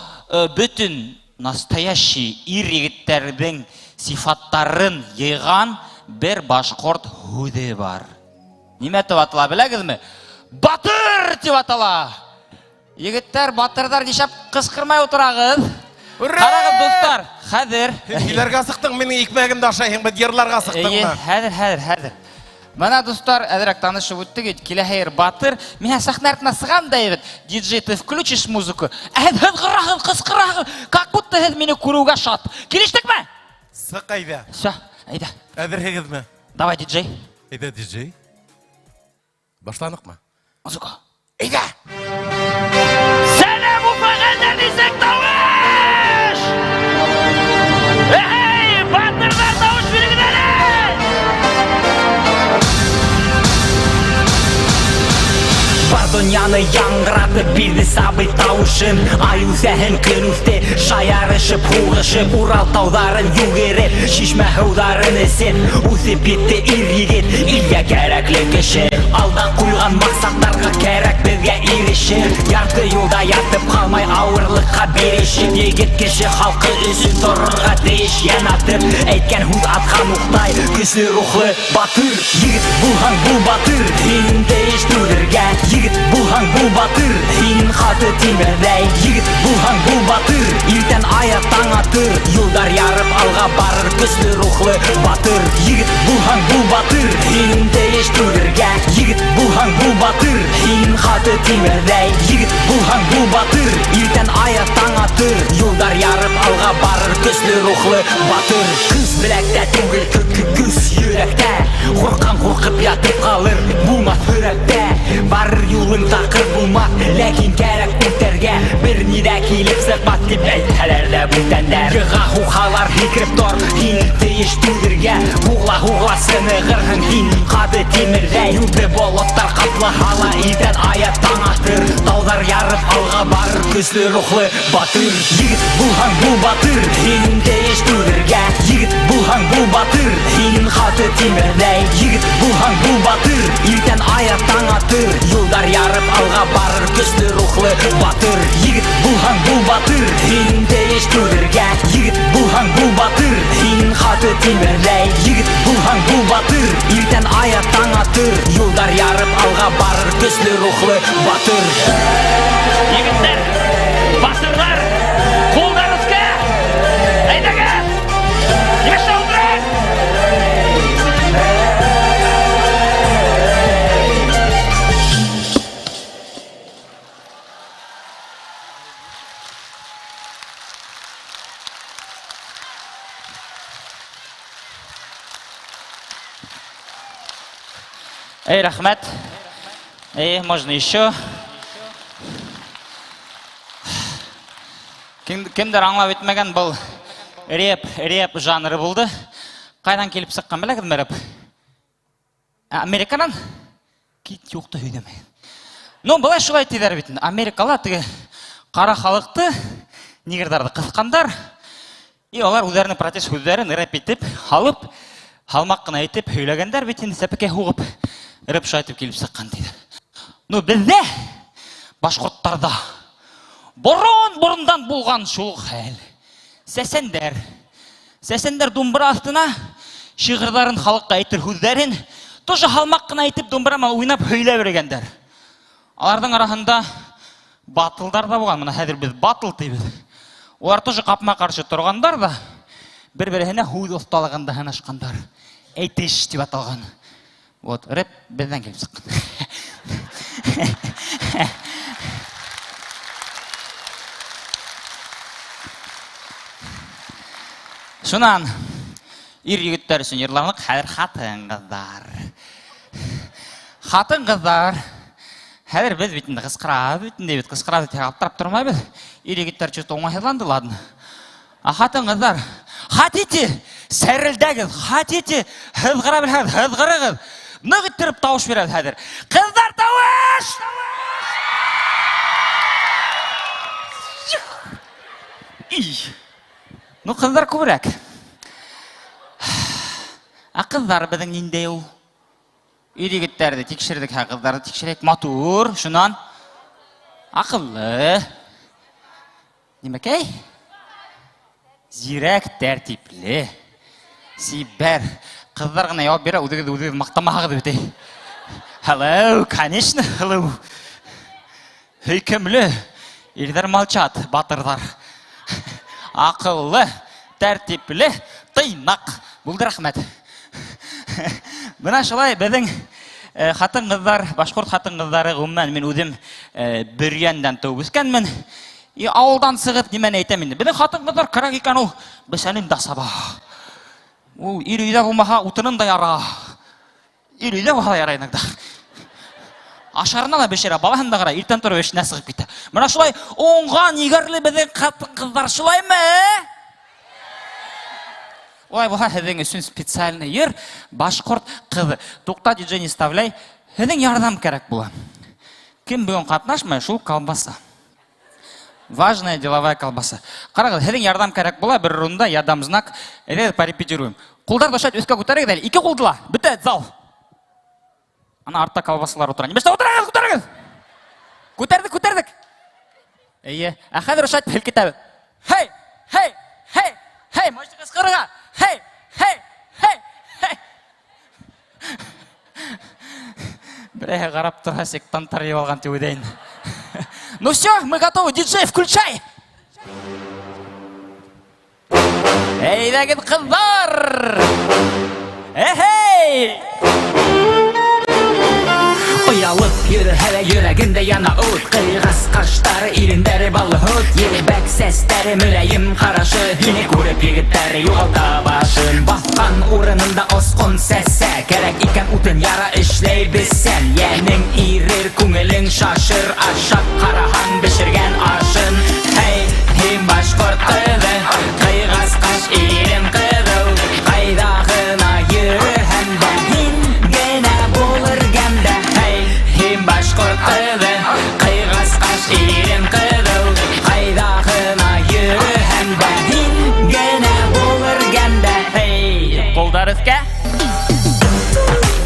бөтөн настоящий ир егеттәрҙең сифаттарын йыйған бер башҡорт һүҙе бар. Нимә тип атала, беләгеҙме? Батыр тип атала. Егеттәр, батырҙар нишләп ҡысҡырмай ултырағыҙ? Ура! Ҡарағыҙ, дуҫтар, хәҙер. Һин һөйләргә сыҡтың, минең икмәгемде ашайһың, бит йырларға сыҡтыңмы? Эйе, хәҙер, хәҙер, хәҙер. Бына, дуҫтар, әҙерәк танышып үттек, бит. Киләһе йыр батыр. Мин сәхнә артына сығам да, бит. Диджей, ты включишь музыку? Ә һеҙ һыҙғыраһығыҙ, ҡысҡыраһығыҙ, как будто һеҙ мине күреүгә шат. Килештекме? Сыҡ әйҙә. Всё, әйҙә. Әҙерһегеҙме? Давай, диджей. Әйҙә, диджей. Башланыҡмы? Музыка. Әйҙә! Сәләм, Уфа, хәлдәр нисек, тауыш? Эй, батырҙар, тауыш бирегеҙ әле! Бар донъяны яңғыратып бирҙе сабый тауышын. Ай үҫәһен, көн үҫте, шаярышып, һуғышып, Урал тауҙарын йүгереп, шишмә һыуҙарын эсеп, үҫеп етте ир егет, илгә кәрәкле кеше. Алдан ҡуйған маҡсаттарға кәрәк беҙгә ирешер. Ярты юлда ятып ҡалмай ауырлыҡҡа бирешеп, егет кеше халҡы өсөн торорға тейеш. Йән атып, әйткән һүҙ атҡан уҡтай, көслө рухлы батыр. Егет булһаң бул батыр, һин тейеш түҙергә. Егет булһаң бул батыр, һин ҡаты тимерҙәй. Егет булһаң бул батыр, иртән ай ата таң атыр. Юлдар ярып алға барыр көслө рухлы батыр. Егет булһаң бул батыр, һин тейеш түгергә. Егет булһаң бул батыр, һин ҡаты тимерҙәй. Егет булһаң бул батыр, иртән аяҙ таң атыр. Юлдар ярып алға барыр көслө рухлы батыр. Көс беләктә түгел, көс йөрәктә. Ҡурҡҡан ҡурҡып ятып ҡалыр, булмаҫ һөрәктә. Барыр юлың таҡыр булмаҫ, ләкин кәрәк үтәргә. Бер ни ҙә килеп сыҡмаҫ тип әйтһәләр ҙә бүтәндәр. Йыға һуғалар, һикереп тор, һин тейеш түгергә. Һуғла-һуғла сынығырһың, һин ҡаты тимерҙәй. Юлды болоттар ҡаплаһа ла, иртән аяҙ таң атыр. Тауҙар ярып алға барыр көслө рухлы батыр. Егет булһаң бул батыр, һин тейеш түгергә. Егет булһаң бул батыр, һин ҡаты тимерҙәй. Егет булһаң бул батыр, иртән аяҙ таң атыр. Юлдар ярып алға барыр көслө рухлы батыр. Егет булһаң бул батыр, һин тейеш түгергә. Егет булһаң бул батыр, һин ҡаты тимерҙәй. Егет булһаң бул батыр, иртән аяҙ таң атыр. Юлдар ярып алға барыр көслө рухлы батыр. Егеттәр, батырлар, ҡулдар өҫкә! Әйҙәгеҙ! Нимә ултыраһың? Эй, рәхмәт. Эй, можно еще? Кемдер аңлап етмәгән, был реп жанры булды. Ҡайҙан килеп сыҡҡан беләгеҙме рэп? Американан? Кит юҡты һөйләмәй. Ну, былай шулай тиҙәр бит инде. Америкала теге ҡара халыҡты, негрҙарҙы ҡыҫҡандар. И алар үҙҙәренең протест һүҙҙәрен рэп итеп, һалып, һалмаҡ ҡына итеп һөйләгәндәр бит инде, сәпәкәй һуғып, рэп шулай итеп килеп сыҡҡан тиҙәр. Ну, беҙҙә, башҡорттарҙа, борон-борондан булған шул хәл. Сәсәндәр. Сәсәндәр думбыра аҫтына шиғырҙарын халыҡҡа әйтер һүҙҙәрен тоже һалмаҡ ҡына итеп думбыра менән уйнап һөйләп йөрөгәндәр. Аларҙың араһында батылдар ҙа булған. Бына хәҙер беҙ батыл тибеҙ. Улар тоже ҡапма-ҡаршы торғандар ҙа бер-береһенә һүҙ оҫталығында һынашҡандар. Әйтеш тип аталған. Вот, рэп беҙҙән килеп сыҡҡан. Шунан ир егеттәр өсөн йырларлыҡ хәҙер хатын-ҡыҙҙар. Хатын-ҡыҙҙар. Хәҙер беҙ бит инде ҡысҡырабыҙ бит инде бит ҡысҡырабыҙ тип аптырап тормайбыҙ. Ир егеттәр чё-то уңайһыҙланды, ладно. А хатын-ҡыҙҙар, хотите, сәрелдәгеҙ, хотите, һыҙғыра белһәгеҙ, һыҙғырығыҙ. Ныҡ иттереп тауыш бирәбеҙ хәҙер. Ҡыҙҙар тауыш! Ий. Ну, ҡыҙҙар күберәк. Ә ҡыҙҙар беҙҙең ниндәй ул? Ир егеттәрҙе тикшерҙек, һә ҡыҙҙарҙы тикшерәйек. Матур, шунан аҡыллы. Нимәкәй? Зирәк, тәртипле. Сибәр. Ҡыҙҙар ғына яуап бирә, үҙегеҙ үҙегеҙ маҡтамағыҙ бит. Hello, конечно, hello. Һөйкөмлө. Ирҙәр молчат, батырҙар. Аҡыллы, тәртипле, тыйнаҡ. Булды, рәхмәт. Бына шулай беҙҙең хатын-ҡыҙҙар, башҡорт хатын-ҡыҙҙары, ғөмүмән, мин үҙем Бөрйәндән тыуып үҫкәнмен. И ауылдан сығып нимәне әйтәм инде? Беҙҙең хатын-ҡыҙҙар кәрәк икән ул, бесәнен дә саба. Ул ир өйҙә булмаһа, утынын да яра. Ир өйҙә булһа ла ярай иногда. Ашарына ла бешерә, балаһын да ҡарай, иртән тороп эшенә сығып китә. Бына шулай уңған, егәрле беҙҙең ҡатын-ҡыҙҙар шулаймы? Улай булһа, һеҙҙең өсөн специальный йыр, башҡорт ҡыҙы. Туҡта, диджей, не вставляй. Һеҙҙең ярҙам кәрәк була. Кем бөгөн ҡатнашмай, шул колбаса. Важная деловая колбаса. Ҡарағыҙ, һеҙҙең ярҙам кәрәк була, бер урында я дам знак, әйҙәгеҙ порепетируем. Ҡулдарҙы ошайтып өҫкә күтәрегеҙ әле, ике ҡулды ла, бөтә зал. Ана артта колбасалар ултыра. Нимә эшләп ултырағыҙ, күтәрегеҙ. Күтәрҙек, күтәрҙек. Эйе, ә хәҙер ошайтып һелкетәбеҙ. Хей, хей, хей, хей, мощный ҡысҡырырға. Хей, хей, хей, хей. Берәйһе ҡарап торһа, сектанттар йыйып алған тип уйлайын. Ну все, мы готовы, диджей, включай! Әйҙәгеҙ, ҡыҙҙар! Эхей! Оялып йөрөһә лә йөрәгендә яна ут. Ҡыйғас ҡаштары, ирендәре баллы һөт. Елбәк сәстәре, мөләйем ҡарашы. Һине күреп егеттәр юғалта башын. Баҫҡан урынында осҡон сәсә. Кәрәк икән утын яра эшләй белсән. Йәнең ирер, күңелең шашыр. Ашап ҡараһаң бешергән ашын. Һей, һин башҡорт ҡыҙы, ҡыйғас ҡаш ирен ҡыҙыл. Ҡайҙа ғына йөрөһәң дә, һин генә булыр гәмдә. Һей, һин башҡорт ҡыҙы, ҡыйғас ҡаш ирен ҡыҙыл. Ҡайҙа ғына йөрөһәң дә, һин генә булыр гәмдә. Һей, ҡулдар өҫкә.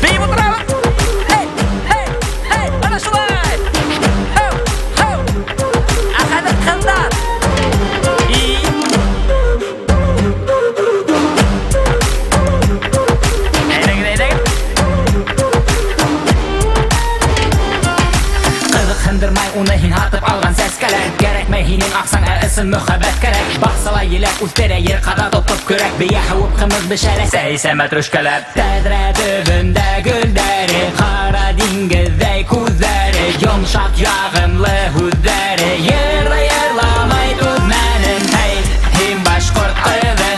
Бейеп ултырабыҙ. Һей, һей, һей, ана шулай. Һәү, һәү. Ә хәҙер ҡыҙҙар. И. Әйҙәгеҙ, әйҙәгеҙ. Ҡыҙыҡһындырмай уны һин һатып алған сәскәләр. Кәрәкмәй һинең аҡсаң, ә ысын мөхәббәт кәрәк. Баҡсала еләк үҫтерә, ер ҡаҙа тотоп көрәк. Бейә һауып ҡымыҙ бешерә, сәй эсә мәтрүшкәләп. Тәҙрә төбөндә гөлдәре, ҡара диңгеҙҙәй күҙҙәре, йомшаҡ яғымлы һүҙҙәре. Йырлай йырламай түҙмәнем. Һей, һин башҡорт ҡыҙы,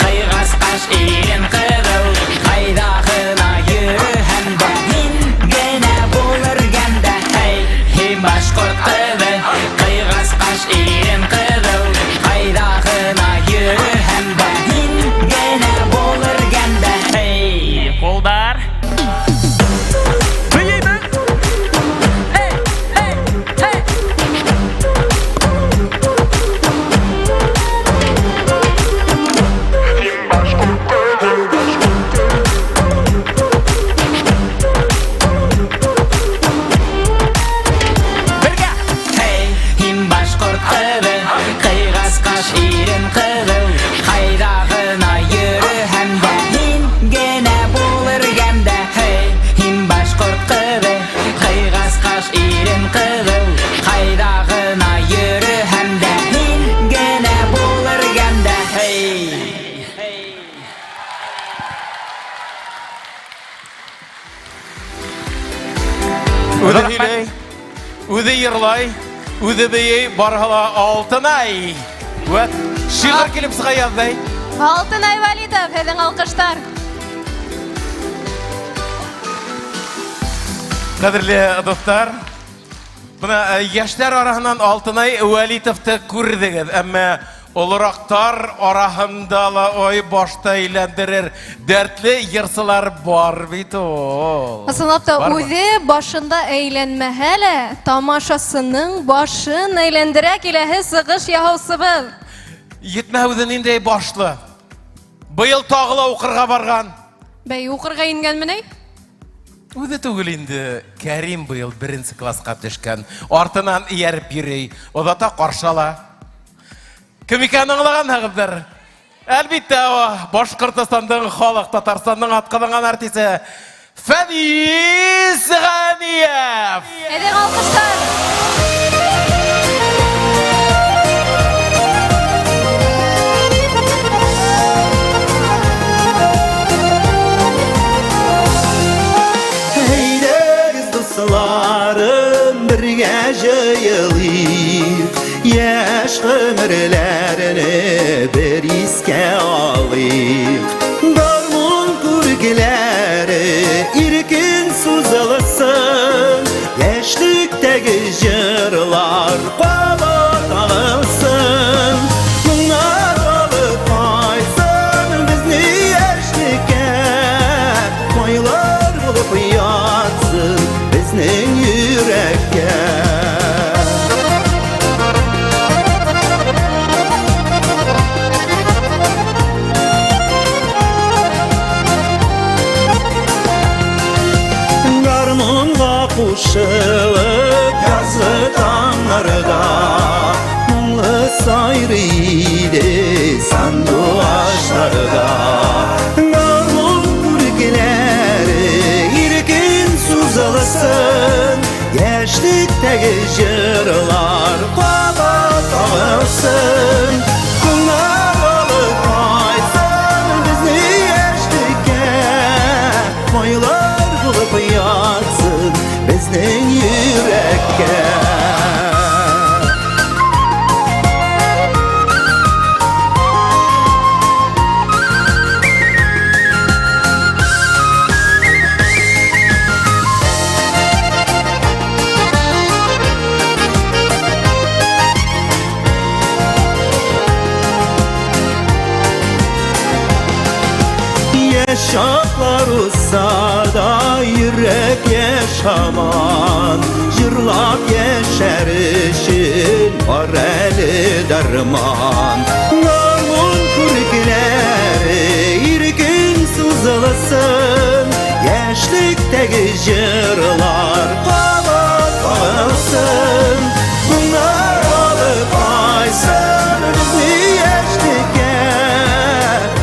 ҡыйғас ҡаш ирен ҡыҙыл. Ҡайҙа ғына йөрөһәм дә, һин генә булыр гәмдә. Һей, һин башҡорт ҡыҙы, ҡыйғас ҡаш ирен ҡыҙыл. Ҡайҙа ғына йөрөһәм дә, һин генә булыр гәмдә. Һей, ҡулдар. Бейейбеҙ. Һей, һей, һей. Бергә! Һей, һин башҡорт ҡыҙы, ҡыйғас ҡаш ирен ҡыҙыл. Ҡайҙа ғына йөрөһәм дә, һин генә булыр гәмдә. Һей, һин башҡорт ҡыҙы, ҡыйғас ҡаш ирен ҡыҙыл. Ҡайҙа ғына йөрөһәм дә, һин генә булыр гәмдә. Һей. Үҙе һөйләй, үҙе йырлай, үҙе бейей, барыһы ла Алтынай. Вәт, шиғыр килеп сыға яҙҙай. Алтынай Вәлитов, һеҙҙең алҡыштар. Ҡәҙерле дуҫтар, бына йәштәр араһынан Алтынай Вәлитовты күрҙегеҙ, әммә олораҡтар араһында ла ой башты әйләндерер дәртле йырсылар бар бит ул. Ысынлап та, Бармы? үҙе башында әйләнмәһә лә, тамашасының башын әйләндерә киләһе сығыш яһаусыбыҙ. Етмәһә үҙе ниндәй башлы. Быйыл тағы ла уҡырға барған. Бәй, уҡырға ингәнме ни? Үҙе түгел инде, Кәрим быйыл беренсе класҡа төшкән. Артынан эйәреп йөрөй, оҙата ҡаршы ала. Кем икәнен аңлағанһығыҙҙыр? Әлбиттә, о, Башҡортостандың халыҡ, Татарстандың атҡаҙанған артисы Фәнис Ғәниев. Әйҙәң алҡыштар. Әйҙәгеҙ, дуҫларым, бергә йыйылыйыҡ. Йәш ғүмерләрне бер иҫкә алыйыҡ. Гармун күркеләре иркен сузылсын, йәшлектәге йырлар ҡабат ағылсын. Моңнар алып ҡайтсын беҙҙе йәшлеккә, майлар булып ятсын беҙҙең йөрәккә. Гармунға ҡушылып язғы таңдарҙа моңло сайрый ине сандуғаштарҙа. Гармун күркеләре иркен сузылсын, йәшлектәге йырлар ҡабат ағылсын. Моңнар алып ҡайтсын һаман. Җырлап яшәр өчен бар әле дарман. Гармун күркеләре иркен сузылсын, яшьлектәге җырлар кабат кагылсын. Моңнар алып кайтсын безне яшьлеккә,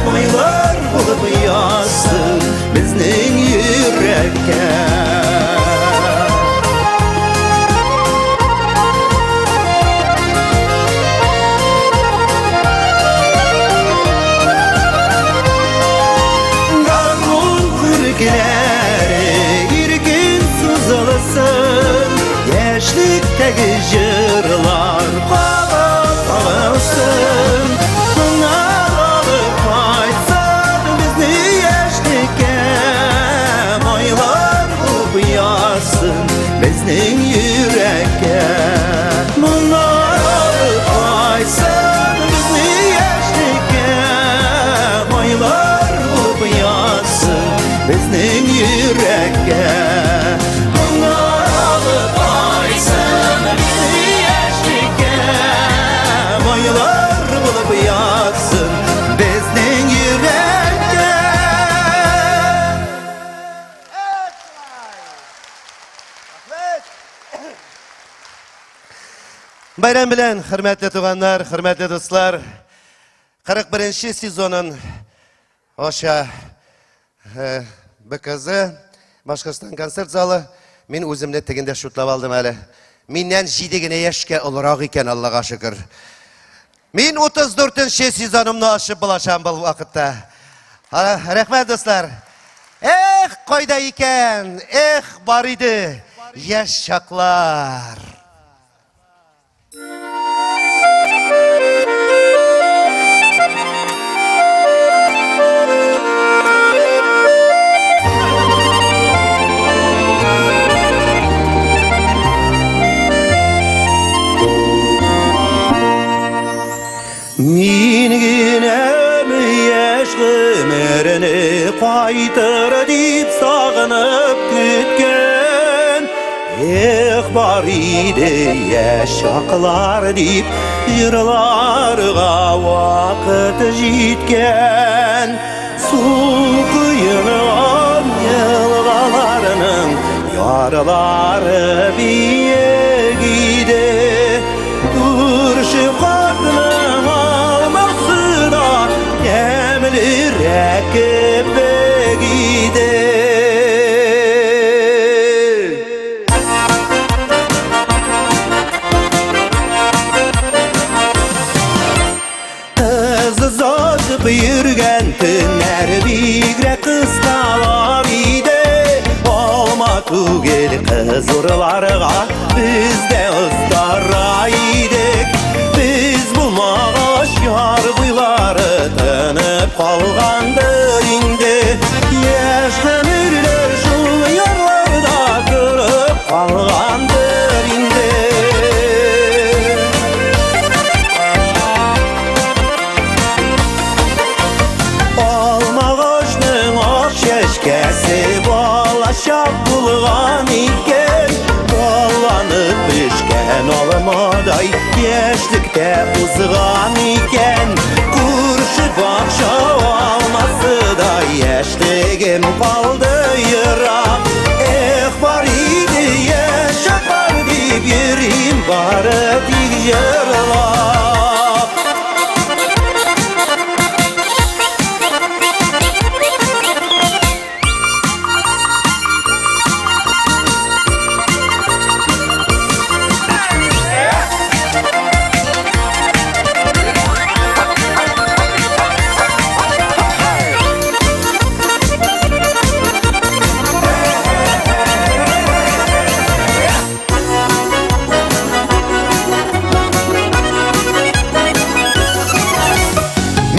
майлар булып язсын безнең йөрәккә. Гармун күркеләре иркен сузылсын, яшьлектәге җырлар кабат кагылсын. Моңнар алып кайтсын безне яшьлеккә, майлар булып язсын безнең йөрәккә. Моңнар алып кайтсын безне яшьлеккә, майлар булып язсын безнең йөрәккә. Моңнар алып кайтсын безне яшьлеккә, майлар булып язсын безнең йөрәккә. Бәйрәм белән, хөрмәтле туганнар, хөрмәтле дуслар. 41 сезонын аша БКЗ, Башкортстан концерт залы. Мин үземне тегендә шутлап алдым әле. Миннән 7 генә яшькә олырак икән, Аллага шөкер. Мин 34 сезонымны ачып булашам был вакытта. Рәхмәт, дуслар. Эх, кайда икән? Эх, бар иде яшь чаклар. Мин генәме яшь гомерне кайтыр дип сагынып көткән. Эх, бар иде яшь чаклар дип җырларга вакыт җиткән. Су коенган елгаларның ярлары биек иде. Күрше картның алмасы да тәмлерәк кебек иде. Кыз озатып йөргән көннәр бигрәк кыскалар иде. Алма түгел кыз урларга без дә оздара идек. Без булмагач яр буйлары тынып калгандыр инде. Яшь гомерләр шул ярларда торып калгандыр инде. Алмагачның ак чәчкәсе балачак булган икән. Балланып пешкән алмадай яшьлектә узган икән. Күрше бакча алмасы да яшьлегем калды ерак. Эх, бар иде яшь чаклар дип йөрим бары тик җырлап.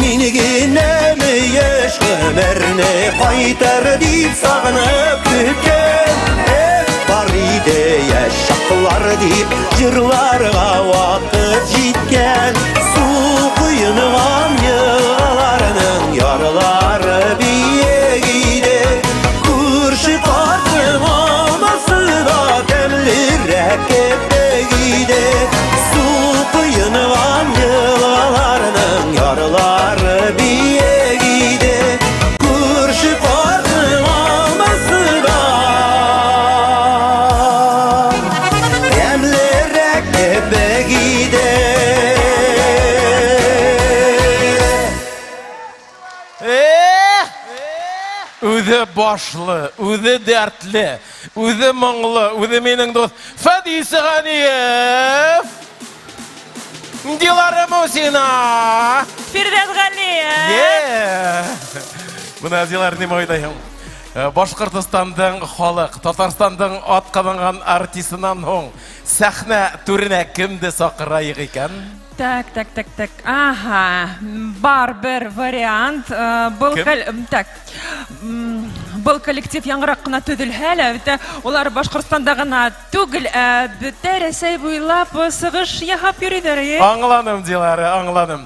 Мин генәме яшь гомерне кайтыр дип сагынып көткән. Эх, бар иде яшь чаклар дип җырларга вакыт җиткән. Су коенган елгаларның ярлары биек иде. Күрше картның алмасы Ярлары биек иде Күрше картның алмасы да Тәмлерәк кебек иде. Эх! Үҙе башлы, үҙе дәртле, үҙе моңло, үҙе минең дуҫ Фәдис Ғәниев! Дилара Мусина! Фирҙәс Ғәлиев! Yeah! Бына, Дилар, нимә уйлайһың? Башҡортостандың халыҡ, Татарстандың атҡаҙанған артисынан һуң сәхнә түренә кемде саҡырайыҡ икән? Так, так, так, так. Ага, бар бер вариант. Был Кем? так. Был коллектив яңыраҡ ҡына төҙөлһә лә, бөтә улар Башҡортостанда ғына түгел, ә бөтә Рәсәй буйлап сығыш яһап йөрөйҙәр, эйе? Аңланым, Дилара, аңланым.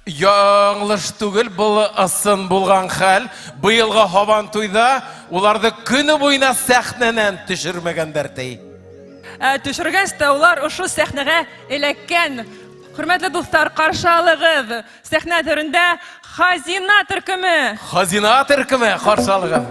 Яңлыш түгел, был ысын булған хәл. Быйылғы Һабантуйҙа уларҙы көнө буйына сәхнәнән төшөрмәгәндәр, ти. Төшөргәс тә улар ошо сәхнәгә эләккән. Хөрмәтле дуҫтар, ҡаршы алығыҙ. Сәхнә төрөндә Хазина төркөмө. Хазина төркөмө, ҡаршы алығыҙ.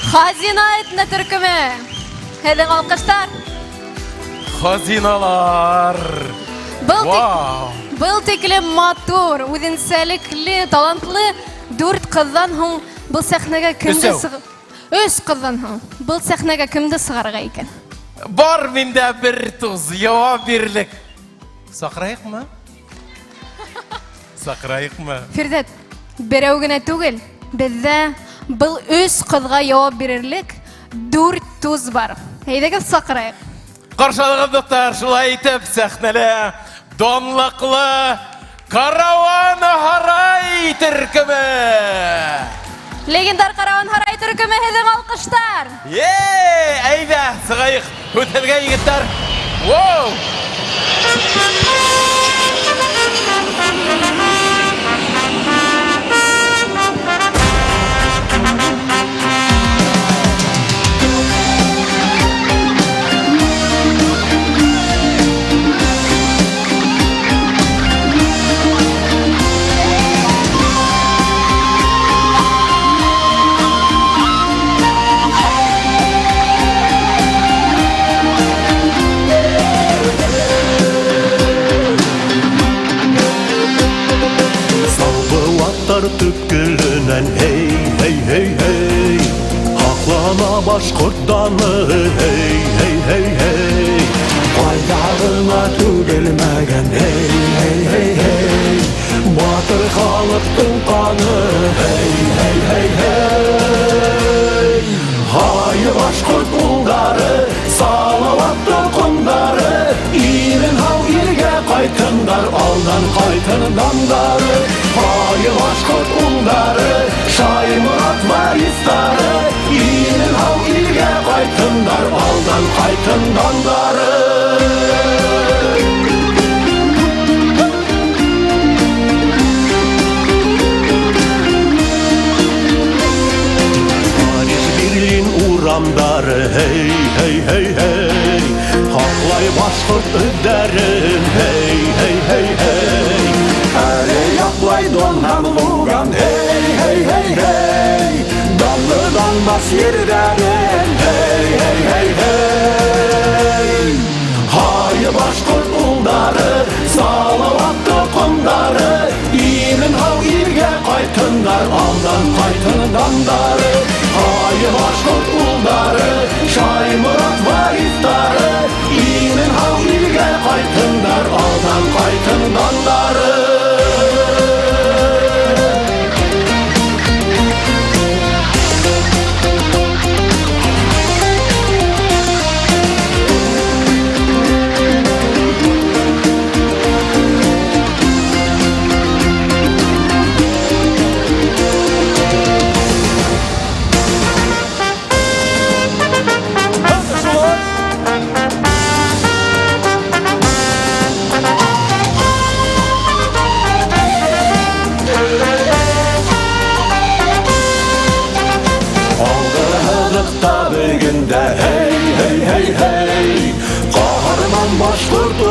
Хазина этно-төркөмө. Һеҙҙең алҡыштар. Хазиналар. Был Вау. Был текле матур, үҙенсәлекле, талантлы дүрт ҡыҙҙан һуң был сәхнәгә кемде Өсәү. сығы... Өс ҡыҙҙан һуң был сәхнәгә кемде сығарырға икән? Бар миндә бер туз, яуап бирлек. Саҡырайыҡмы? Саҡырайыҡмы? Фирҙәт, берәү генә түгел, беҙҙә был өс ҡыҙға яуап бирерлек дүрт туз бар. Әйҙәгеҙ саҡырайыҡ. Ҡаршы алығыҙ, дуҫтар, шулай итеп сәхнәлә данлыҡлы Караван Һарай төркөмө. Легендар Караван Һарай төркөмө, һеҙҙең алҡыштар. Ей, әйҙә, сығайыҡ. Һүҙ һеҙгә, егеттәр. Воу! Салғылаттар төпкөлөнән, һей, һей, һей, һей. Һаҡлана башҡорт даны, һей, һей, һей, һей. Ҡайҙа ғына түгелмәгән, һей, һей, һей, һей. Батыр халыҡтың ҡаны, һей, һей, һей, һей. Һай, башҡорт улдары, Салауат тоҡомдары, имен һау илгә ҡайтһындар, алдан ҡайтһын дандары. Һай, башҡорт улдары, Шайморат варистары, имен һау илгә ҡайтһындар, алдан ҡайтһын дандары. Париж, Берлин урамдары, һей, һей, һей, һей. Һаҡлай башҡорт эҙҙәрен, һей, һей, һей, һей. Әле яҡлай Дон һәм Луган, һей, һей, һей, һей. Данлы Донбасс ерҙәрен, һей, һей, һей, һей. Һай, башҡорт улдары, Салауат тоҡомдары, имен һау илгә ҡайтһындар, алдан ҡайтһын дандары. Һай, башҡорт улдары, Шайморат варистары, имен һау илгә ҡайтһындар, алдан ҡайтһын дандары. Алғы һыҙыҡта бөгөн дә, һей, һей, һей, һей. Ҡаһарман башҡорт